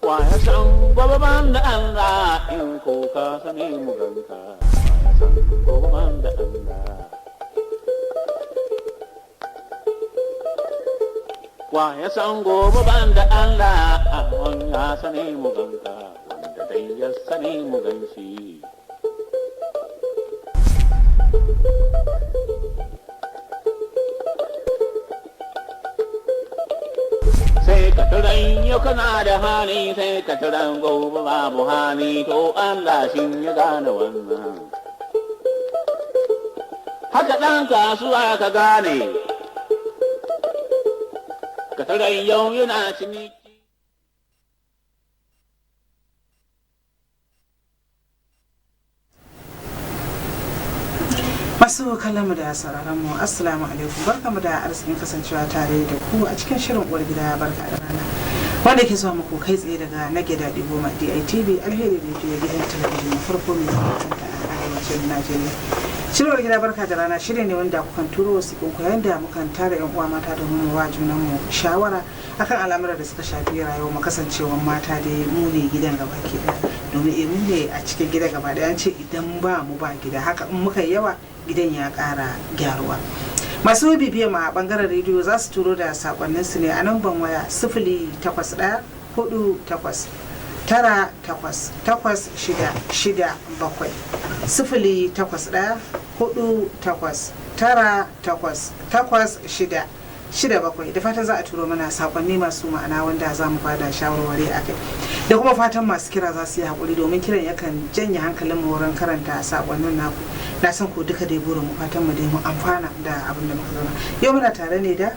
Wa ya san gobe ban da Allah in ko ka sani mu ganka. Wa ya san gobe ban da Allah. Wa ya san gobe ban da Allah ya sani mu ganka wanda dai ya sani mu ganshi. Sai ka turan yau kana da hali sai ka turan gobe babu hali to Allah shi ya gane wannan. Haka ɗan kasuwa ka gane. Ka turan yau yana ciniki. Masu kallon mu da sauraron mu, assalamu alaikum, barkamu da arzikin kasancewa tare da ku a cikin shirin Uwar Gida Barka da Rana, wanda ke zuwa muku kai tsaye daga Nage Daɗi Goma DITV Alheri Radio, gidan talabijin na farko mai zaman kanta a arewacin Najeriya. Shirin Uwar Gida Barka da Rana shiri ne wanda kukan turo wasiƙun ku yayin da mukan tara yan uwa mata domin mu ba junan mu shawara akan al'amuran da suka shafi rayuwar mu, kasancewar mata dai mu ne gidan gaba ke ɗaya, domin eh mu ne a cikin gida gaba ɗaya. An ce idan ba mu ba gida, haka in muka yi yawa gidan ya ƙara gyaruwa. Masu bibiya ma a bangaren rediyo za su turo da sakonninsu ne a namban waya 08148988667, 08148988667. Da fatan za a turo mana sakonni masu ma'ana wanda za mu bada shawarwari a kai, da kuma fatan masu kira za su yi haƙuri domin kiran yakan janye hankalin mu wurin karanta sakonnin naku. Na san ko duka dai burin mu, fatan mu dai mu amfana da abin da muka zauna. Yau muna tare ne da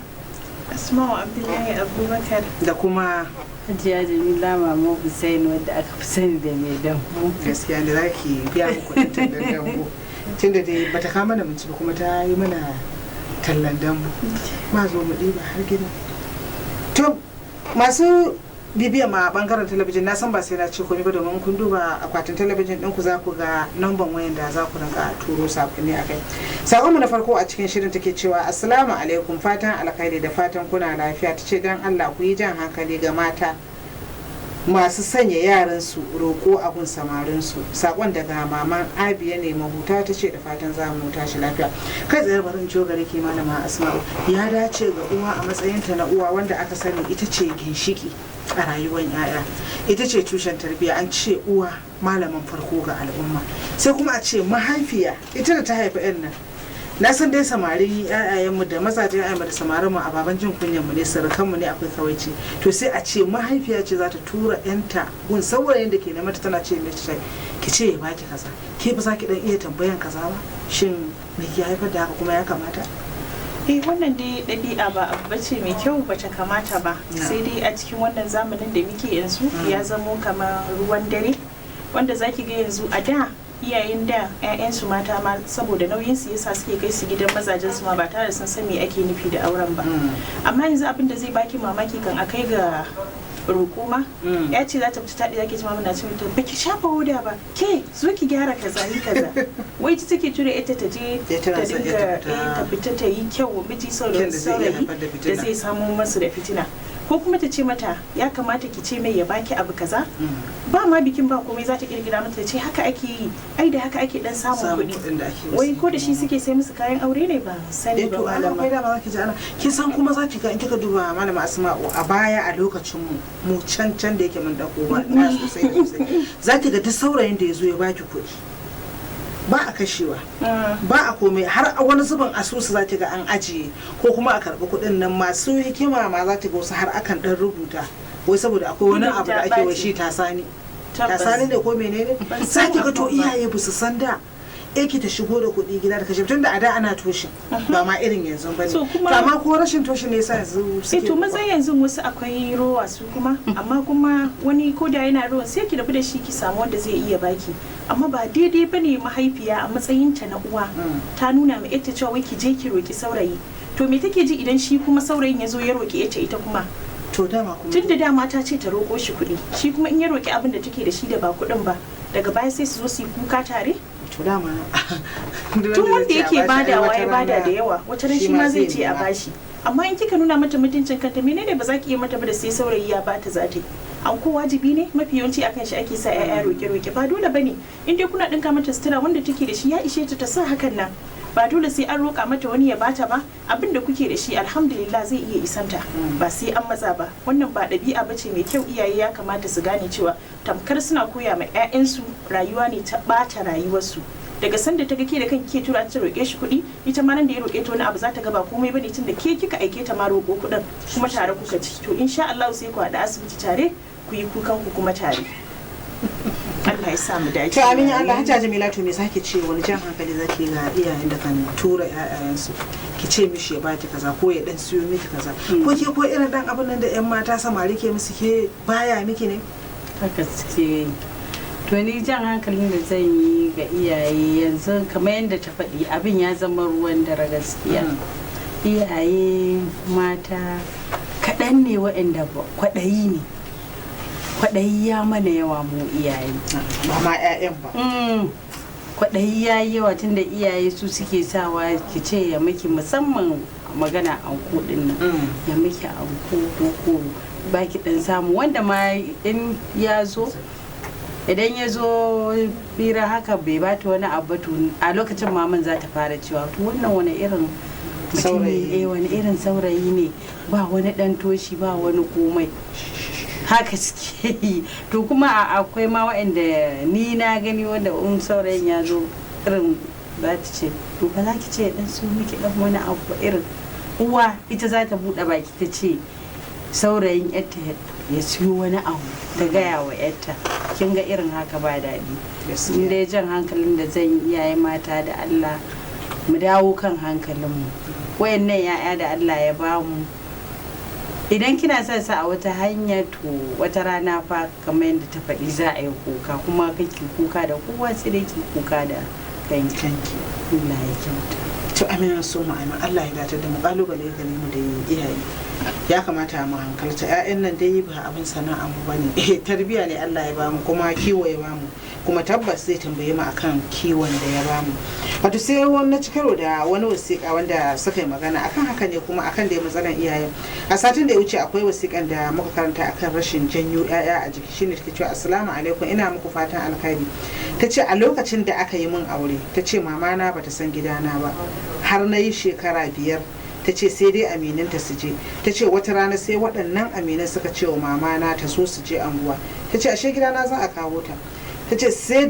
Asma'u Abdullahi Abubakar. Da kuma Hajiya Jamila Mama Hussein, wadda aka fi sani da mai dambu. Gaskiya da za ki biya mu kuɗin tallan dambu, tunda dai bata kama mana mun ci ba kuma ta yi mana tallan dambu, ma zo mu ɗiba har gida. To masu bibiya ma bangaren talabijin, na san ba sai na ce komai ba, domin kun duba akwatin talabijin ɗinku za ku ga namban wayan da za ku rinka turo sakonni a kai. Sakonmu na farko a cikin shirin take cewa, "Assalamu alaikum, fatan alkhairi, da fatan kuna lafiya." Ta ce, "Dan Allah ku yi jan hankali ga mata masu sanya yaransu roƙo a gun samarinsu." Sakon daga maman Abiya ne Mahuta. Ta ce da fatan za mu tashi lafiya. Kai tsaye barin ciwo gare ke, Malama Asma'u. Ya dace ga uwa a matsayinta na uwa, wanda aka sani ita ce ginshiki a rayuwar yaya, ita ce tushen tarbiyya, an ce uwa malamin farko ga al'umma, sai kuma a ce mahaifiya ita da ta haifi yan nan. Na san dai samarin yayayenmu da mazajen yayayenmu da samarinmu a baban jin kunyan mu ne, surukanmu ne, akwai kawaici. To sai a ce mahaifiya ce za ta tura yanta gun saurayin da ke neman ta, tana ce mai ki ce ya baki kaza, ke ba za ki dan iya tambayan kaza ba? Shin me ke haifar da haka, kuma ya kamata? Eh, wannan dai ɗabi'a ba abu bace mai kyau, bata kamata ba. Sai dai a cikin wannan zamanin da muke yanzu ya zamo kamar ruwan dare, wanda zaki ga yanzu a da iyayen da 'ya'yansu mata ma saboda nauyin su yasa suke kai su gidan mazajen su ma ba tare da sun san me ake nufi da auren ba. Amma yanzu abin da zai baki mamaki, kan akai ga roƙo ma, ya ce za ta fita taɗi, zaki ji mama na ce mata, "Baki shafa hoda ba, ke zo ki gyara kaza, yi kaza." Wai ita take tura ita ta je ta dinga ta fita ta yi kyau miji saurayi da zai samu masu da fitina, ko kuma ta ce mata ya kamata ki ce mai ya baki abu kaza. Ba ma bikin ba komai, za ta kirkira mata ta ce haka ake yi, ai da haka ake dan samun kuɗi. Wai ko da shi suke sai musu kayan aure ne, ba sani ba. To malama, dama zaki ji ana kin san kuma zaki ga in kika duba, Malama Asma'u, a baya a lokacin mu mu can can da yake mun dako ba na sosai sosai, zaki ga duk saurayin da ya zo ya baki kuɗi ba a kashewa, ba a komai, har a wani zubin asusu za ta ga an ajiye, ko kuma a karɓi kuɗin nan. Masu hikima ma za ta ga wasu har akan ɗan rubuta, wai saboda akwai wani abu da ake wa shi tasani tasani ne ko menene. Za ki ga to iyaye ba su san da ki ta shigo da kuɗi gida da kashe, tunda a da ana toshin, ba ma irin yanzu ba ne. Amma ko rashin toshin ne yasa yanzu suke to maza yanzu wasu akwai rowa su kuma. Amma kuma wani ko da yana rowa, sai ki rabu da shi ki samu wanda zai iya baki. Amma ba daidai ba ne mahaifiya a matsayinta na uwa ta nuna ma ita cewa wai ki je ki roki saurayi. To me take ji idan shi kuma saurayin ya zo ya roki ita, ita kuma? To dama kuma tun da dama ta ce ta roƙo shi kuɗi, shi kuma in ya roki abin da take da shi da ba kuɗin ba, daga baya sai su zo su yi kuka tare. To dama tun wanda yake badawa ya bada da yawa, wata ran shi ma zai ce a bashi. Amma in kika nuna mata mutuncin kanta, menene ba za ki iya mata ba da sai saurayi ya bata za ta yi? An ko wajibi ne? Mafi yawanci akan shi ake sa 'ya'ya roƙe-roƙe. Ba dole bane. In dai kuna ɗinka mata sutura wanda take da shi ya ishe ta ta sa hakan nan, ba dole sai an roƙa mata wani ya bata ba. Abin da kuke da shi, alhamdulillah, zai iya isanta, ba sai an matsa ba. Wannan ba ɗabi'a bace mai kyau. Iyaye ya kamata su gane cewa tamkar suna koya ma 'ya'yansu rayuwa ne ta ɓata rayuwarsu. Daga sanda ta ga ke da kanki ke tura ta roƙe shi kuɗi, ita ma nan da ya roƙe ta wani abu za ta ga ba komai bane, tunda ke kika aike ta ma roƙo kuɗin, kuma tare kuka ci. To insha Allah sai ku haɗu asibiti tare, ku yi kukan ku kuma tare. Allah ya sa mu dace. To, amin ya Allah. Hajja Jamila, to me zaki ce, wani jan hankali zaki ga iyayen da kan tura ƴaƴayensu, ki ce mishi ya baki kaza ko ya dan siyo miki kaza, ko ke ko irin dan abin nan da ƴan mata samari ke musu, ke baya miki ne? Haka suke yi. To, ni jan hankalin da zan yi ga iyaye yanzu, kamar yadda ta faɗi, abin ya zama ruwan dare gaskiya. Iyaye mata kaɗan ne waɗanda kwaɗayi ne, kwaɗayi ya mana yawa mu iyaye. Ba ma ƴaƴan ba. Kwaɗayi ya yi yawa, tunda iyaye su suke sawa ki ce ya miki, musamman magana anko ɗin nan, ya miki anko ko baki dan samu wanda ma in ya zo, idan ya zo hira haka bai bata wani abu, to a lokacin maman za ta fara cewa, to wannan wani irin mutum ne? Saurayi. Eh, wani irin saurayi ne, ba wani dan toshi, ba wani komai. Haka suke yi. To kuma akwai ma waɗanda ni na gani wanda in saurayin ya zo, irin za ta ce, to ba za ki ce ya dan so miki dan wani abu ba? Irin uwa ita za ta buɗe baki ta ce saurayin yarta ya siyo wani abu, ta gaya wa yarta. Kin ga irin haka ba daɗi. In dai jan hankalin da zan yi, iyaye mata, da Allah mu dawo kan hankalinmu. Wayannan 'ya'ya da Allah ya bamu, idan kina son sa a wata hanya, to wata rana fa, kamar yadda ta faɗi, za a yi kuka, kuma kake kuka da kowa, sai dai ki kuka da kanki. Kanki. Allah ya kyauta. To, amin so mu amin. Allah ya dace da mu. Kalubale gare mu da iyaye, ya kamata mu hankalta, ƴaƴan nan dai ba abin sana'a mu bane. Eh, tarbiya ne Allah ya bamu, kuma kiwo ya bamu, kuma tabbas zai tambaye mu akan kiwon da ya bamu. Wato sai wani ci karo da wani wasiƙa wanda suka yi magana akan haka ne, kuma akan da ya matsalan iyaye. A satin da ya wuce akwai wasiƙan da muka karanta akan rashin janyo ƴaƴa a jiki. Shine take cewa, "Assalamu alaikum, ina muku fatan alkhairi." Ta ce a lokacin da aka yi min aure, ta ce mama na bata san gidana ba har na yi shekara 5. Ta ce sai dai aminanta su je. Ta ce wata rana sai waɗannan aminan suka ce wa mama na ta zo su je anguwa. Ta ce ashe gidana za a kawo ta. Ta ce sai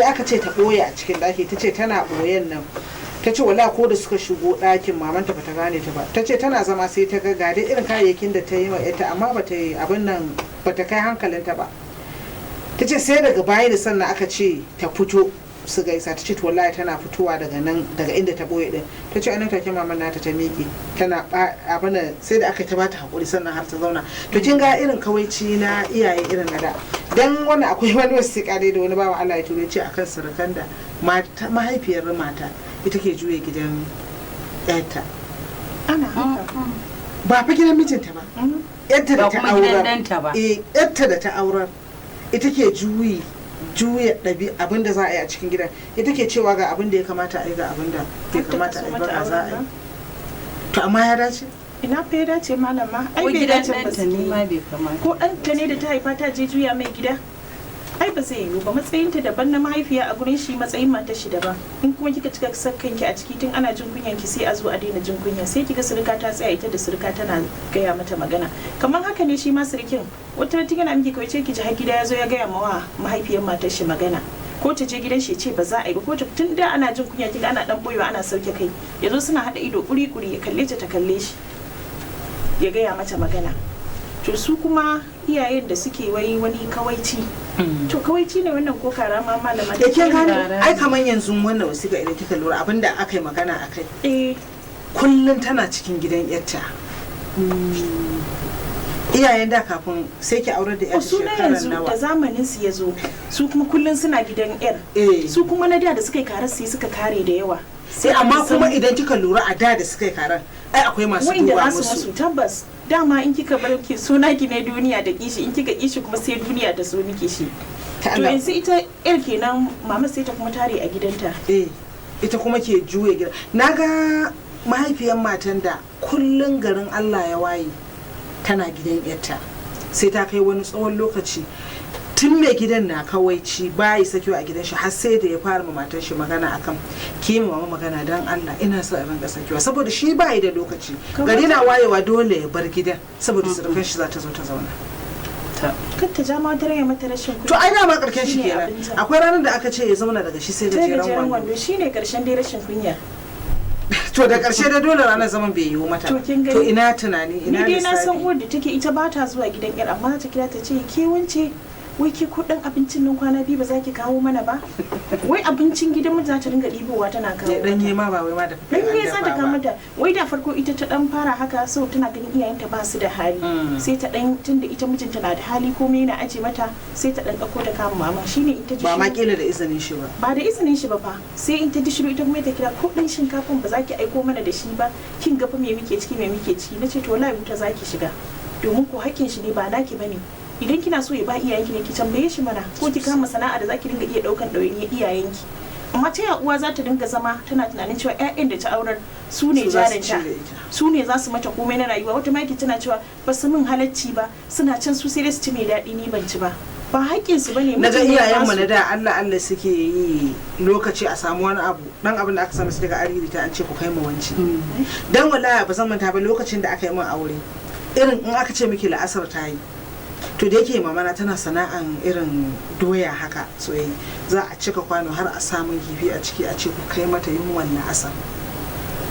aka ce ta ɓoye a cikin ɗaki. Ta ce tana ɓoyen nan, ta ce wala ko da suka shigo ɗakin, mamanta bata gane ta ba. Ta ce tana zama sai ta ga dai irin kayayyakin da ta yi wa ita, amma bata yi abin nan, bata kai hankalinta ba. Ta ce sai daga baya da sannan aka ce ta fito su gaisa. Ta ce to wallahi tana fitowa daga nan, daga inda ta boye din, ta ce anan take maman nata ta miƙe tana abin nan, sai da aka ta bata hakuri sannan har ta zauna. To kin ga irin kawaici na iyaye irin na da. Dan wannan akwai wani wasiƙa dai da wani bawa Allah ya turo, ce akan surukan da mahaifiyar mata ita ke juya gidan yarta. Ana haka. Ba fa gidan mijinta ba, yarta da Ba ta kuma gidan aurar. ɗanta ba. Eh, yarta da ta aurar ita ke juya ɗabi abin da za a yi a cikin gidan, ita ke cewa ga abin da ya kamata a yi, ga abin da bai Har ta kamata a kaso yi ba, mata ga za a auren yi. To amma ya dace? Ina fa ya dace, malama? Ai Ko bai gidan dace ba. ɗanta Suke ne ma bai kamata. Ko ɗanta ne da ta haifa ta je juya mai gida, ai ba zai yiwu ba. Matsayinta daban na mahaifiya a gurin shi, matsayin matar shi daban. In kuma kika cika sa kanki a ciki, tun ana jin kunyan ki sai a zo a daina jin kunya, sai kiga surika ta tsaya ita da surika tana gaya mata magana. Kamar haka ne shi ma surukin, wata tun yana miki kawai ce ki ji har gida ya zo ya gaya ma wa mahaifiyar matar shi magana, ko ta je gidan shi ya ce ba za a yi ba, ko ta tun da ana jin kunya, kiga ana dan boyewa, ana sauke kai, yazo suna hada ido kuri kuri, ya kalle ta, ta kalle shi, ya gaya mata magana. To su kuma iyayen da suke wai wani kawaici, to kawaici ne wannan ko karama, malama? Da ke gane. Gara. Ai kamar yanzu wannan wasiƙa, idan kika lura abin da aka yi magana a kai, kullum tana cikin gidan yarta. Iyayen da kafin sai ki aurar da O yarta su na shekarar yanzu nawa. Da zamanin su ya zo, su kuma kullum suna gidan yar. Su kuma na da da suka yi karar su suka kare da yawa. Sai amma kuma idan kika lura a da da suka yi karar, ai akwai masu wanda duba za su musu. Musu tabbas. Dama in kika bar ki suna ki ne duniya da kishi, in kika kishi kuma sai duniya ta so miki shi. Ta To Allah. yanzu ita yar kenan, mama sai ta kuma tare a gidanta. Eh, ita kuma ke juya gida. Na ga mahaifiyar matan da kullun garin Allah ya waye tana gidan yarta, sai ta kai wani tsawon lokaci tun mai gidan na kawaici bayi sakiwa a gidan shi, har sai da ya fara ma matar shi magana akan ki ma mama magana dan Allah ina so in rinka sakiwa, saboda shi bayi da lokaci, gari na wayewa dole ya bar gidan saboda surukan shi za ta zo ta zauna. Kar ta ja ma wata ya mata rashin kunya. To ai dama karken shi Shine kenan. abincin. Akwai ranar da aka ce ya zauna daga shi sai sai gajeren gajeren wando. Wando shine karshen dai rashin kunya. To da karshe dai dole ranar zaman bai yiwu mata To ba. kin gani? To ina tunani, Ni ina dai na san lissafi. uwar da take ita ba ta zuwa gidan yar, amma za ta kira ta ce, ke wance, wai ke kudin abincin nan kwana biyu ba za ki kawo mana ba? Wai abincin gidan mu za ta dinga ɗibowa tana kawo Ya danye mata. ma ba wai ma da Ɗanye za ta kawo mata. Wai da farko ita ta dan fara haka, so tana ganin iyayenta ba su da hali, sai ta dan, tunda ita mijinta na da hali, komai yana aje mata, sai ta dan ɗauko ta kama mama. Shine in ta ji ba ma shiru- kila da izinin shi ba. Ba da izinin shi ba fa. Sai in ta ji shiru, ita kuma ta kira, ko dan shinkafan ba za ki aiko mana da shi ba? Kin ga fa me muke ciki, me muke ciki. Nace to wallahi wuta za ki shiga, domin ko hakkin shi ne ba naki bane. Idan kina so ya ba iyayenki ne, ki tambaye shi mana, ko ki kama sana'a da za ki dinga iya daukan ɗawainiyar iyayenki. Amma ta ya uwa za ta dinga zama tana tunanin cewa 'ya'yan da ta aurar su ne Su za su ci jarinta, da ita. su ne za su mata komai na rayuwa? Wata maki tana cewa ba su min halacci ba, suna can su sai dai su ci mai daɗi, ni ban ci ba. Ba haƙƙinsu ba ne. Na ga mijin ne ya iyayenmu ba su. na da Allah Allah suke yi lokaci a samu wani abu, dan abin da aka samu su daga ariri ta an ce ku kai mu wanci. Dan wallahi ba zan manta ba, lokacin da aka yi min aure, irin in aka ce miki la'asar ta yi, to da yake mamana tana sana'an irin doya haka soyayya, za a cika kwano har a samun kifi a ciki, a ce ku kai mata yunwan la'asar.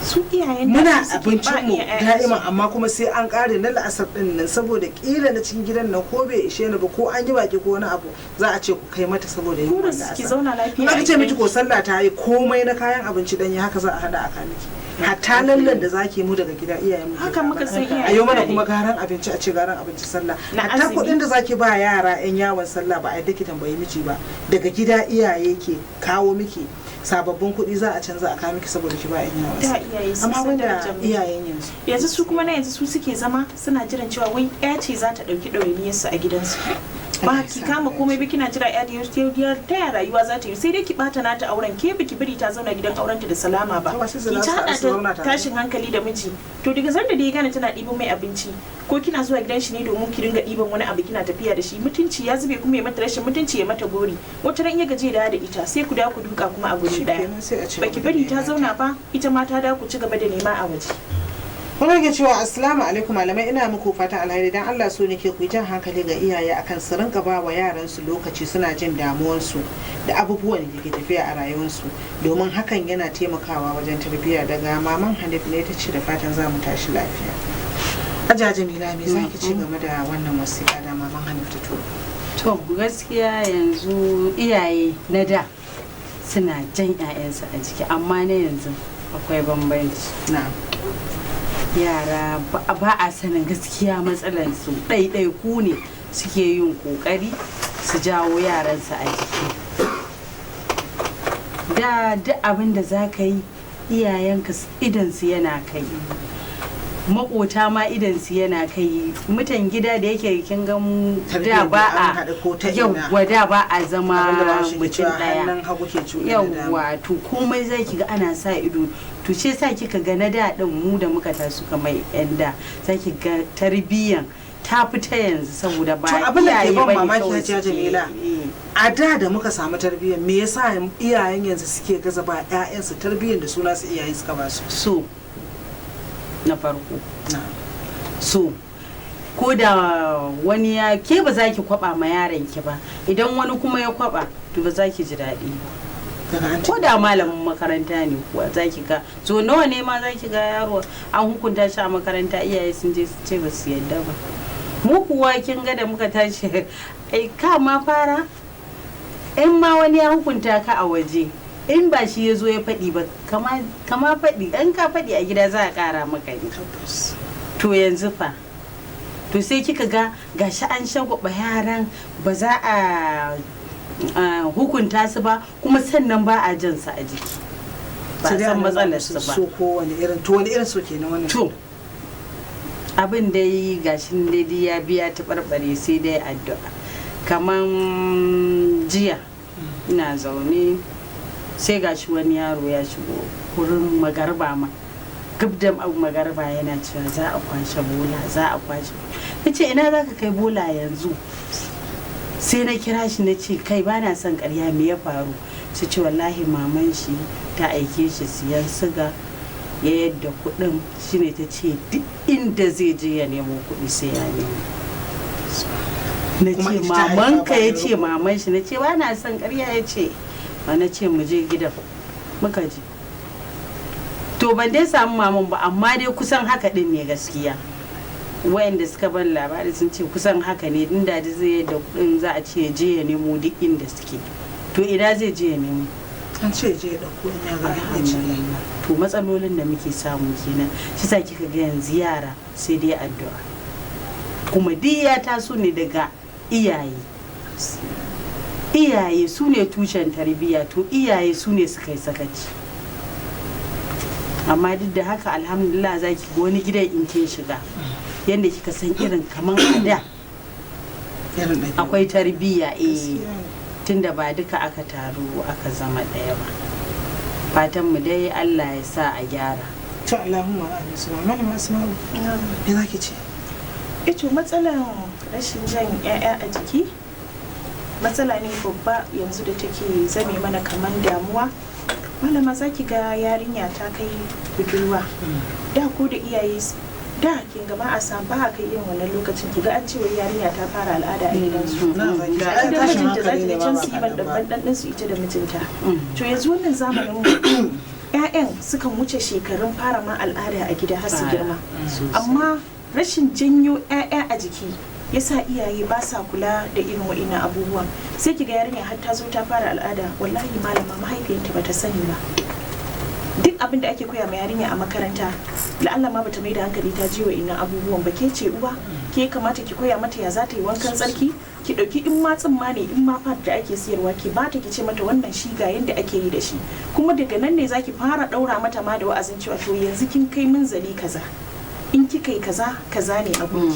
Su iyayen da Muna su suke ba abincin mu iya 'ya'yansu. da'iman, amma kuma sai an kare na la'asar din nan, saboda kila na cikin gidan nan ko bai ishe ni ba, ko an yi baki ko wani abu, za a ce ku kai mata saboda yunwan Burin su ki la'asar. zauna lafiya In aka a ce miki gidanki. ko sallah ta yi, komai na kayan abinci dan yi haka za a hada a ka miki, hatta lallan da zaki mu daga gida iyayen mu ke Haka muka kawo san mana. iyayen A yau mana da ne. kuma garan abinci, a ce garan abinci sallah, Na hatta azumi. kuɗin da zaki ba yara yan yawon sallah ba a yadda ki tambayi miji ba, daga gida iyaye ke kawo miki sababbin kuɗi, za a canza a kawo miki saboda ki ba yan yawon Da sallah. iyaye sun Amma san wanda darajar miji. iyayen yanzu Yanzu su kuma na yanzu su suke zama suna jiran cewa wai ya ce za ta ɗauki ɗawainiyarsu a gidansu. Allah Ba ya ki sa kama mu komai ba, kina jira ya da ta ya rayuwa za ta yi, sai dai ki bata nata auren, ke biki biri ta zauna gidan aurenta da salama ba, Ba sai su ki ta zauna- su zauna haɗa tare. ta tashin hankali da miji. To daga sanda da ya gane tana ɗiban mai abinci, ko kina zuwa gidan shi ne domin ki ringa ɗiban wani abu kina tafiya da shi, mutunci ya zube, kuma ya mata rashin mutunci, ya mata gori. Wata ran ya gaje da ita, sai ku dawo ku duka kuma a guri ɗaya. Shikenan, sai a ci Baki gaba da bari ta nema. zauna ba, ita ma ta dawo ku ci gaba da nema a waje. Wani yake cewa, assalamu alaikum malamai, ina muku fatan alheri. Dan Allah so nake ku yi jan hankali ga iyaye akan su rinka ba wa yaran su lokaci, suna jin damuwansu da abubuwan da ke tafiya a rayuwarsu, domin hakan yana taimakawa wajen tarbiyya. Daga maman Hanif ne, ta ce da fatan za mu tashi lafiya. Hajiya Jamila, me zaki ci game da wannan wasiƙa da maman Hanif ta turo? To gaskiya yanzu iyaye na da suna jan 'ya'yansu a jiki, amma na yanzu akwai bambanci. Na'am. Yara ba a sanin gaskiya matsalansu, ɗaiɗaiku ne suke yin ƙoƙari su jawo yaransu a jiki. Da duk abin da za ka yi, iyayenka idansu yana kai, maƙota ma idansu yana kai, mutan gida da yake kin ga mu da Tarbiyyar ba da an a haɗa ko ta ina. yawwa, da ba a zama Abinda Bahaushe ke mutum cewa ɗaya. hannun hagu ke cuɗe da dama. Yawwa, to komai zai ki ga ana sa ido. To ce sa kika ga na da din mu da muka tasu kamar yan da, sai ki ga tarbiyyan ta fita yanzu saboda ba To abin da ke iyaye ban bane mamaki, kawai Hajiya suke Jamila, yi. a da da muka samu tarbiyyar, me yasa iyayen yanzu suke gaza ba 'ya'yansu tarbiyyar da su nasu iyayen suka ba su? So na farko, so ko da wani ya ke ba za ki kwaba ma yaron ki ba, idan wani kuma ya kwaba to ba za ki ji daɗi ba. Daga an Ko da malamin makaranta ne kuwa, za ki ga so nawa ne ma za ki ga yaro an hukunta shi a makaranta, iyaye sun je su ce ba su yadda ba. Mu kuwa kin ga da muka tashi, ai ka ma fara in ma wani ya hukunta ka a waje, in ba shi ya zo ya faɗi ba, kama faɗi, in ka faɗi a gida za a ƙara maka ne. Tabbas. To yanzu fa, to sai kika ga gashi an shagwaba yaran, ba za a hukunta su ba, kuma sannan ba a jan su a jiki, ba Sai a dai san a nuna matsalar musu su ba. So ko wani irin, to wani irin so kenan wannan? To abin dai gashi dai dai ya biya ta barbare, sai dai addu'a. Kaman jiya ina zaune, sai gashi wani yaro ya shigo wurin magarba ma Gabdam abu magarba yana cewa za a kwashe bola, za a kwashe. Na ce ina za ka kai bola yanzu? Sai na kira shi na ce kai, ba na son karya, me ya faru? Su ce wallahi maman shi ta aike shi siyan siga, ya yadda kuɗin, shine ta ce duk inda zai je ya nemo kuɗi sai ya nemo. Na Kuma ce ita ta haifa mamanka ba ya da ce roƙo. Maman shi. Na ce ba na son karya. Ya ce ba. Na ce mu je gidan. Muka je. To ban dai samu maman ba, amma dai kusan haka din ne gaskiya. Wayanda suka ban labari sun ce kusan haka ne, din da zai yadda kudin za a ce je ya nemo duk inda suke. To ina zai je ya nemo? An ce je ya ɗauko in ya ga ya ce. Alhamdulillah. To matsalolin da muke samu kenan. Shi sa kika ga yanzu yara sai dai addu'a, kuma duk ya taso ne daga iyaye. Iyaye su ne tushen tarbiyya. To iyaye su ne suka yi sakaci. Amma duk da haka, alhamdulillah, za ki ga wani gidan in kin shiga, yadda kika san irin kaman a da Irin ɗabi'u. akwai tarbiyya, eh. Gaskiya ne. Tunda ba duka aka taru aka zama ɗaya ba. Fatan mu dai Allah ya sa a gyara. To, Allahumma amin. Suma malama Asma'u, me zaki ce? Ito matsalan rashin jan 'ya'ya a jiki matsala ne babba yanzu da take zame mana kaman damuwa. Malama, za ki ga yarinya ta kai budurwa, da ko da iyaye da kin ga ba a samu, ba a kai irin wannan lokacin ki ga an ce wai yarinya ta fara al'ada a gidansu. Na zaki A ai gidan tashin mijinta za hankali ta ne je ma can ba su yi kaɗan ba. ban ɗan su ita da mijinta. To yanzu wannan zamanin mu, 'ya'yan sukan wuce shekarun fara ma al'ada a gida har su girma, amma rashin janyo 'ya'ya a jiki yasa iyaye ba sa kula da irin wa'innan abubuwan. Sai kiga yarinya har ta zo ta fara al'ada, wallahi malama, mahaifiyarta bata sani ba. Duk abin da ake koya ma yarinya a makaranta, la'alla ma bata mai da hankali ta ji wa'innan abubuwan ba. Ke ce uwa, ke kamata ki koya mata ya za ta yi wankan tsarki, ki dauki in ma tsimma ne, in ma pad da ake siyarwa, ki bata, ki ce mata wannan shi ga yanda ake yi da shi. Kuma daga nan ne zaki fara daura mata ma da wa'azin cewa to yanzu kin kai munzali kaza, in kika yi kaza kaza ne abu,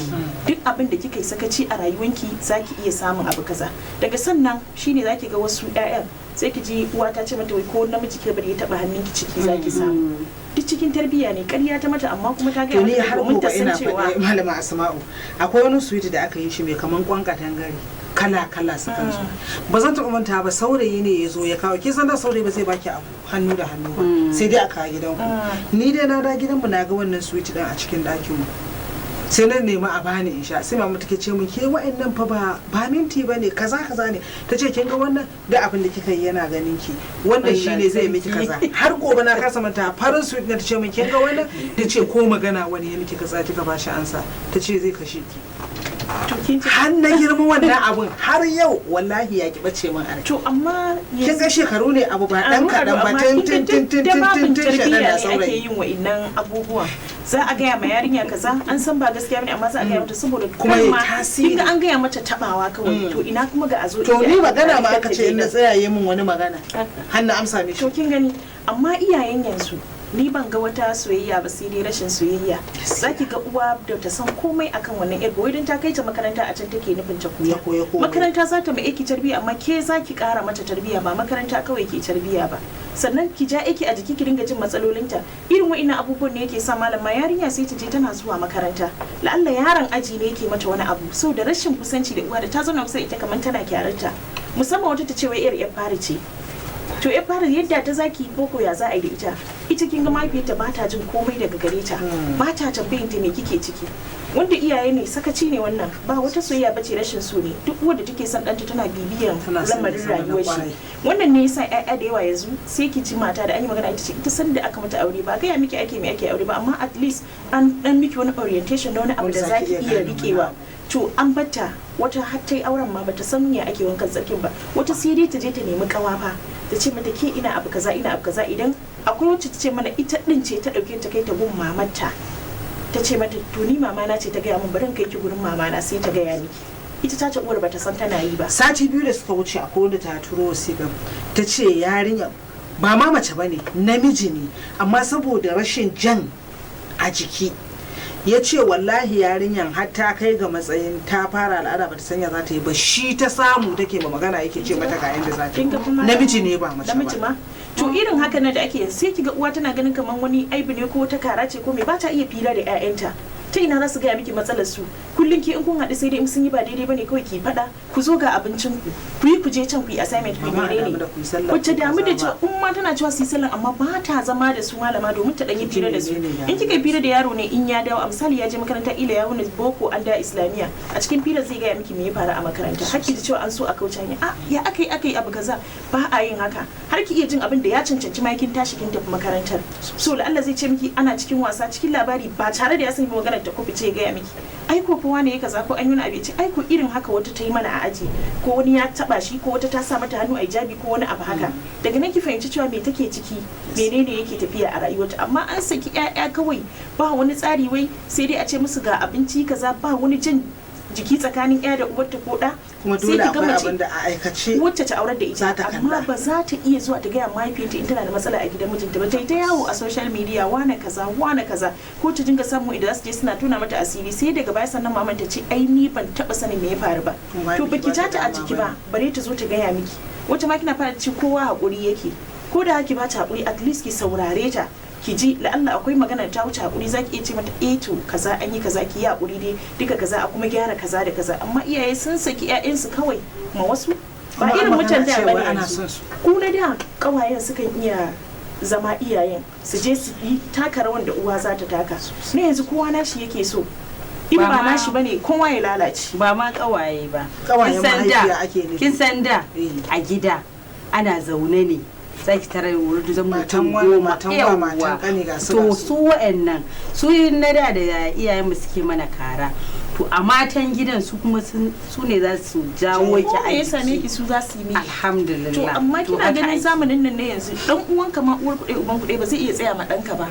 duk abin da kika yi sakaci a rayuwanki zaki iya samun abu kaza. Daga sannan shine zaki ga wasu ƴaƴan sai ki ji uwa ta ce mata wai ko namiji ke bari ya taba hannunki, ciki zaki samu. Duk cikin tarbiyya ne, ƙarya ta mata, amma kuma ta To gaya ni mata har domin ta gobe san ina cewa faɗi, malama Asma'u, akwai wani sweet da aka yi shi mai kaman kwan katangare, kala kala sukan zo. Ba zan taɓa manta ba, saurayi ne ya zo ya kawo. Kin san da saurayi ba zai baki abu hannu da hannu ba, sai dai a kawo gidanku. Ni dai na da gidanmu na ga wannan sweet din a cikin ɗakin mu, sai na nemi a bani in sha. Sai mama take ce min, ke wa'annan fa ba minti bane, kaza kaza ne. Ta ce kin ga wannan, da abin da kika yi yana ganin ki, wannan shine zai miki kaza. Har gobe na kasa manta, farin sweet na. Ta ce min kin ga wannan, ta ce ko magana wani ya miki kaza kika bashi ansa, ta ce zai kashe ki. To kin ji. Har na girma wannan abun har yau wallahi ya ki bace min a rai. To amma Kin ga shekaru ne, abu ba dan kaɗan ba, tun tun tun tun tun tun tun shaɗan tarbiyya da ne ake saurayi. yin wa'innan abubuwan. Za a gaya ma yarinya kaza, an san ba gaskiya bane, amma za a gaya mata saboda Kuma kar ya ma- tasiri. kin ga an gaya mata tabawa kawai, to ina kuma ga a zo To inda ni ake magana ma tare aka ce in na da tsaya yi min wani magana har na amsa mishi. To kin gani, amma iyayen yanzu ni ban ga wata soyayya ba, sai dai rashin soyayya. Zaki ga uwa da ta san komai akan wannan yar, wai don ta kai ta makaranta, a can take nufin ta koya. Ta koya komai. Makaranta za ta mai aiki tarbiyya, amma ke za ki kara mata tarbiyya, ba makaranta kawai ke tarbiyya ba. Sannan ki ja aiki a jiki, ki dinga jin matsalolinta. Irin wa'innan abubuwan ne yake sa, malama, yarinya sai ta je tana zuwa makaranta, la'alla yaron aji ne yake mata wani abu, so da rashin kusanci da uwa, da ta zauna kusa da ita kamar tana kyararta. Musamman wata ta ce wai yar yar fari ce. To ya fara yadda ta zaki boko, ya za a yi da ita? Ita kin ga mahaifiyarta ba ta jin komai daga gare ta, ba ta tambayin ta me kike ciki. Wanda iyaye ne sakaci ne wannan, ba wata soyayya bace, rashin so ne. Duk wanda take son ɗanta tana bibiyan Tana son lamarin ya zama na rayuwar shi. kwarai. Wannan ne yasa ƴaƴa da yawa yanzu sai ki ji mata da an yi magana ita ce ita san da aka mata aure, ba gaya miki ake me ake aure ba, amma at least an dan miki wani orientation na wani abu Wanda da zaki zaki iya iya gane wani rikewa. abu. To an batta wata har ta yi auren ma bata san ya ake wankan tsarkin ba. Wata sai dai ta je ta nemi kawa fa, ta ce mata ke ina abu kaza, ina abu kaza. Idan akwai wacce ta ce mana ita din ce ta dauke ta kai ta gun mamarta, ta ce mata to ni mama na ce ta gaya min, bari in kai ki gurin mama na sai ta gaya miki. Ita ta ce uwar bata san tana yi ba. Sati 2 da suka wuce akwai wanda ta turo wasiƙa, ta ce yarinya ba ma mace bane, namiji ne, amma saboda rashin jan a jiki, ya ce wallahi yarinyan har ta kai ga matsayin ta fara al'ada ba ta sanya za ta yi ba, shi ta samu take ma magana, yake ce mata ga yanda za ta yi. Kin ga kuma Namiji ne ba mace namiji ba. ma. To irin haka na da ake yanzu, sai kiga uwa tana ganin kamar wani aibu ne ko wata kara ce ko me, ba ta iya fira da 'ya'yanta. Ta ina za su gaya miki matsalar su? Kullum ki in kun haɗu sai dai in sun yi ba daidai bane kawai ki faɗa, ku zo ga abincin ku, ku yi, ku je can ku yi assignment, ku yi Mama, a damu menene. da ku yi sallah, Wacce ku yi damu da kaza cewa in ma tana cewa su yi sallan, amma ba ta zama da su malama domin ta ɗan yi fira da su. Menene damuwar In kika yi fira da yaro ne, in ya dawo, a misali ya je makaranta, ila ya wuni boko an da islamiya, a cikin fira zai gaya miki me ya faru a makaranta, har ki ji cewa an so a kauce hanya, a ya aka yi aka yi abu kaza, ba a yin haka, har ki iya jin abin da ya cancanci ma kin tashi kin tafi makarantar. So la'alla zai ce miki ana cikin wasa, cikin labari, ba tare da ya sani ba, maganar ta ko fice ya gaya miki, ai ko fa wane ya kaza, ko an yi wani abu, ya ce ai ko irin haka wata ta yi mana a aji, ko wani ya taba shi, ko wata ta sa mata hannu a hijabi, ko wani abu haka. Daga nan ki fahimci cewa me take ciki, menene yake tafiya a rayuwarta. Amma an saki 'ya'ya kawai ba wani tsari, wai sai dai a ce musu ga abinci kaza, ba wani jin jiki tsakanin 'ya da uwarta ko ɗa. Kuma Sai dole ki ga akwai mace abin da a aikace wacce ta aurar da za ita ta amma kalla. ba za ta iya zuwa ta gaya mahaifiyarta in tana da matsala a gidan mijinta ba, ta yi ta yawo a social media, wane kaza, wane kaza, ko ta dinga samu idan za su je suna tona mata asiri, sai daga baya sannan maman ta ce ai ni ban taba sanin me ya faru ba. Kuma To biki baki ba ta ja ta a dama jiki bane. ba, bare ta zo ta gaya miki. Wata ma kina fara ci kowa hakuri yake, ko da haki ba ta hakuri, at least ki saurare ta ki ji, la'alla akwai magana ta wuce hakuri, zaki iya ce mata eh to kaza an yi kaza, ki yi hakuri dai duka kaza, a kuma gyara kaza da kaza. Amma iyaye sun saki 'ya'yansu kawai ma wasu, ba Kuma irin an mutan magana da cewa bane ana yanzu. son su. Ku na da kawayen sukan iya zama iyayen su je su yi taka rawan da uwa za ta taka, na yanzu kowa nashi yake so, in Ba ba ma- nashi bane kowa ya lalace. Ba ma kawaye ba. Kawayen Kin san da- mahaifiya ake nufi. Kin san da Eh. a gida ana zaune ne za ki tarar wurin zan Matan mutum wani, 10. matan wa, Yawwa. matan ƙani, ga su, To ga su. su wa'annan su na da da iyayen mu suke mana kara, to a matan gidan su kuma su ne za su jawo ki Ko a me ya same ki jiki. su za su yi miki. Alhamdulillah. To amma To kina haka ganin ake. zamanin nan ne yanzu dan uwanka ma uwar kuɗe uban kuɗe ba zai iya tsaya ma ɗanka ba,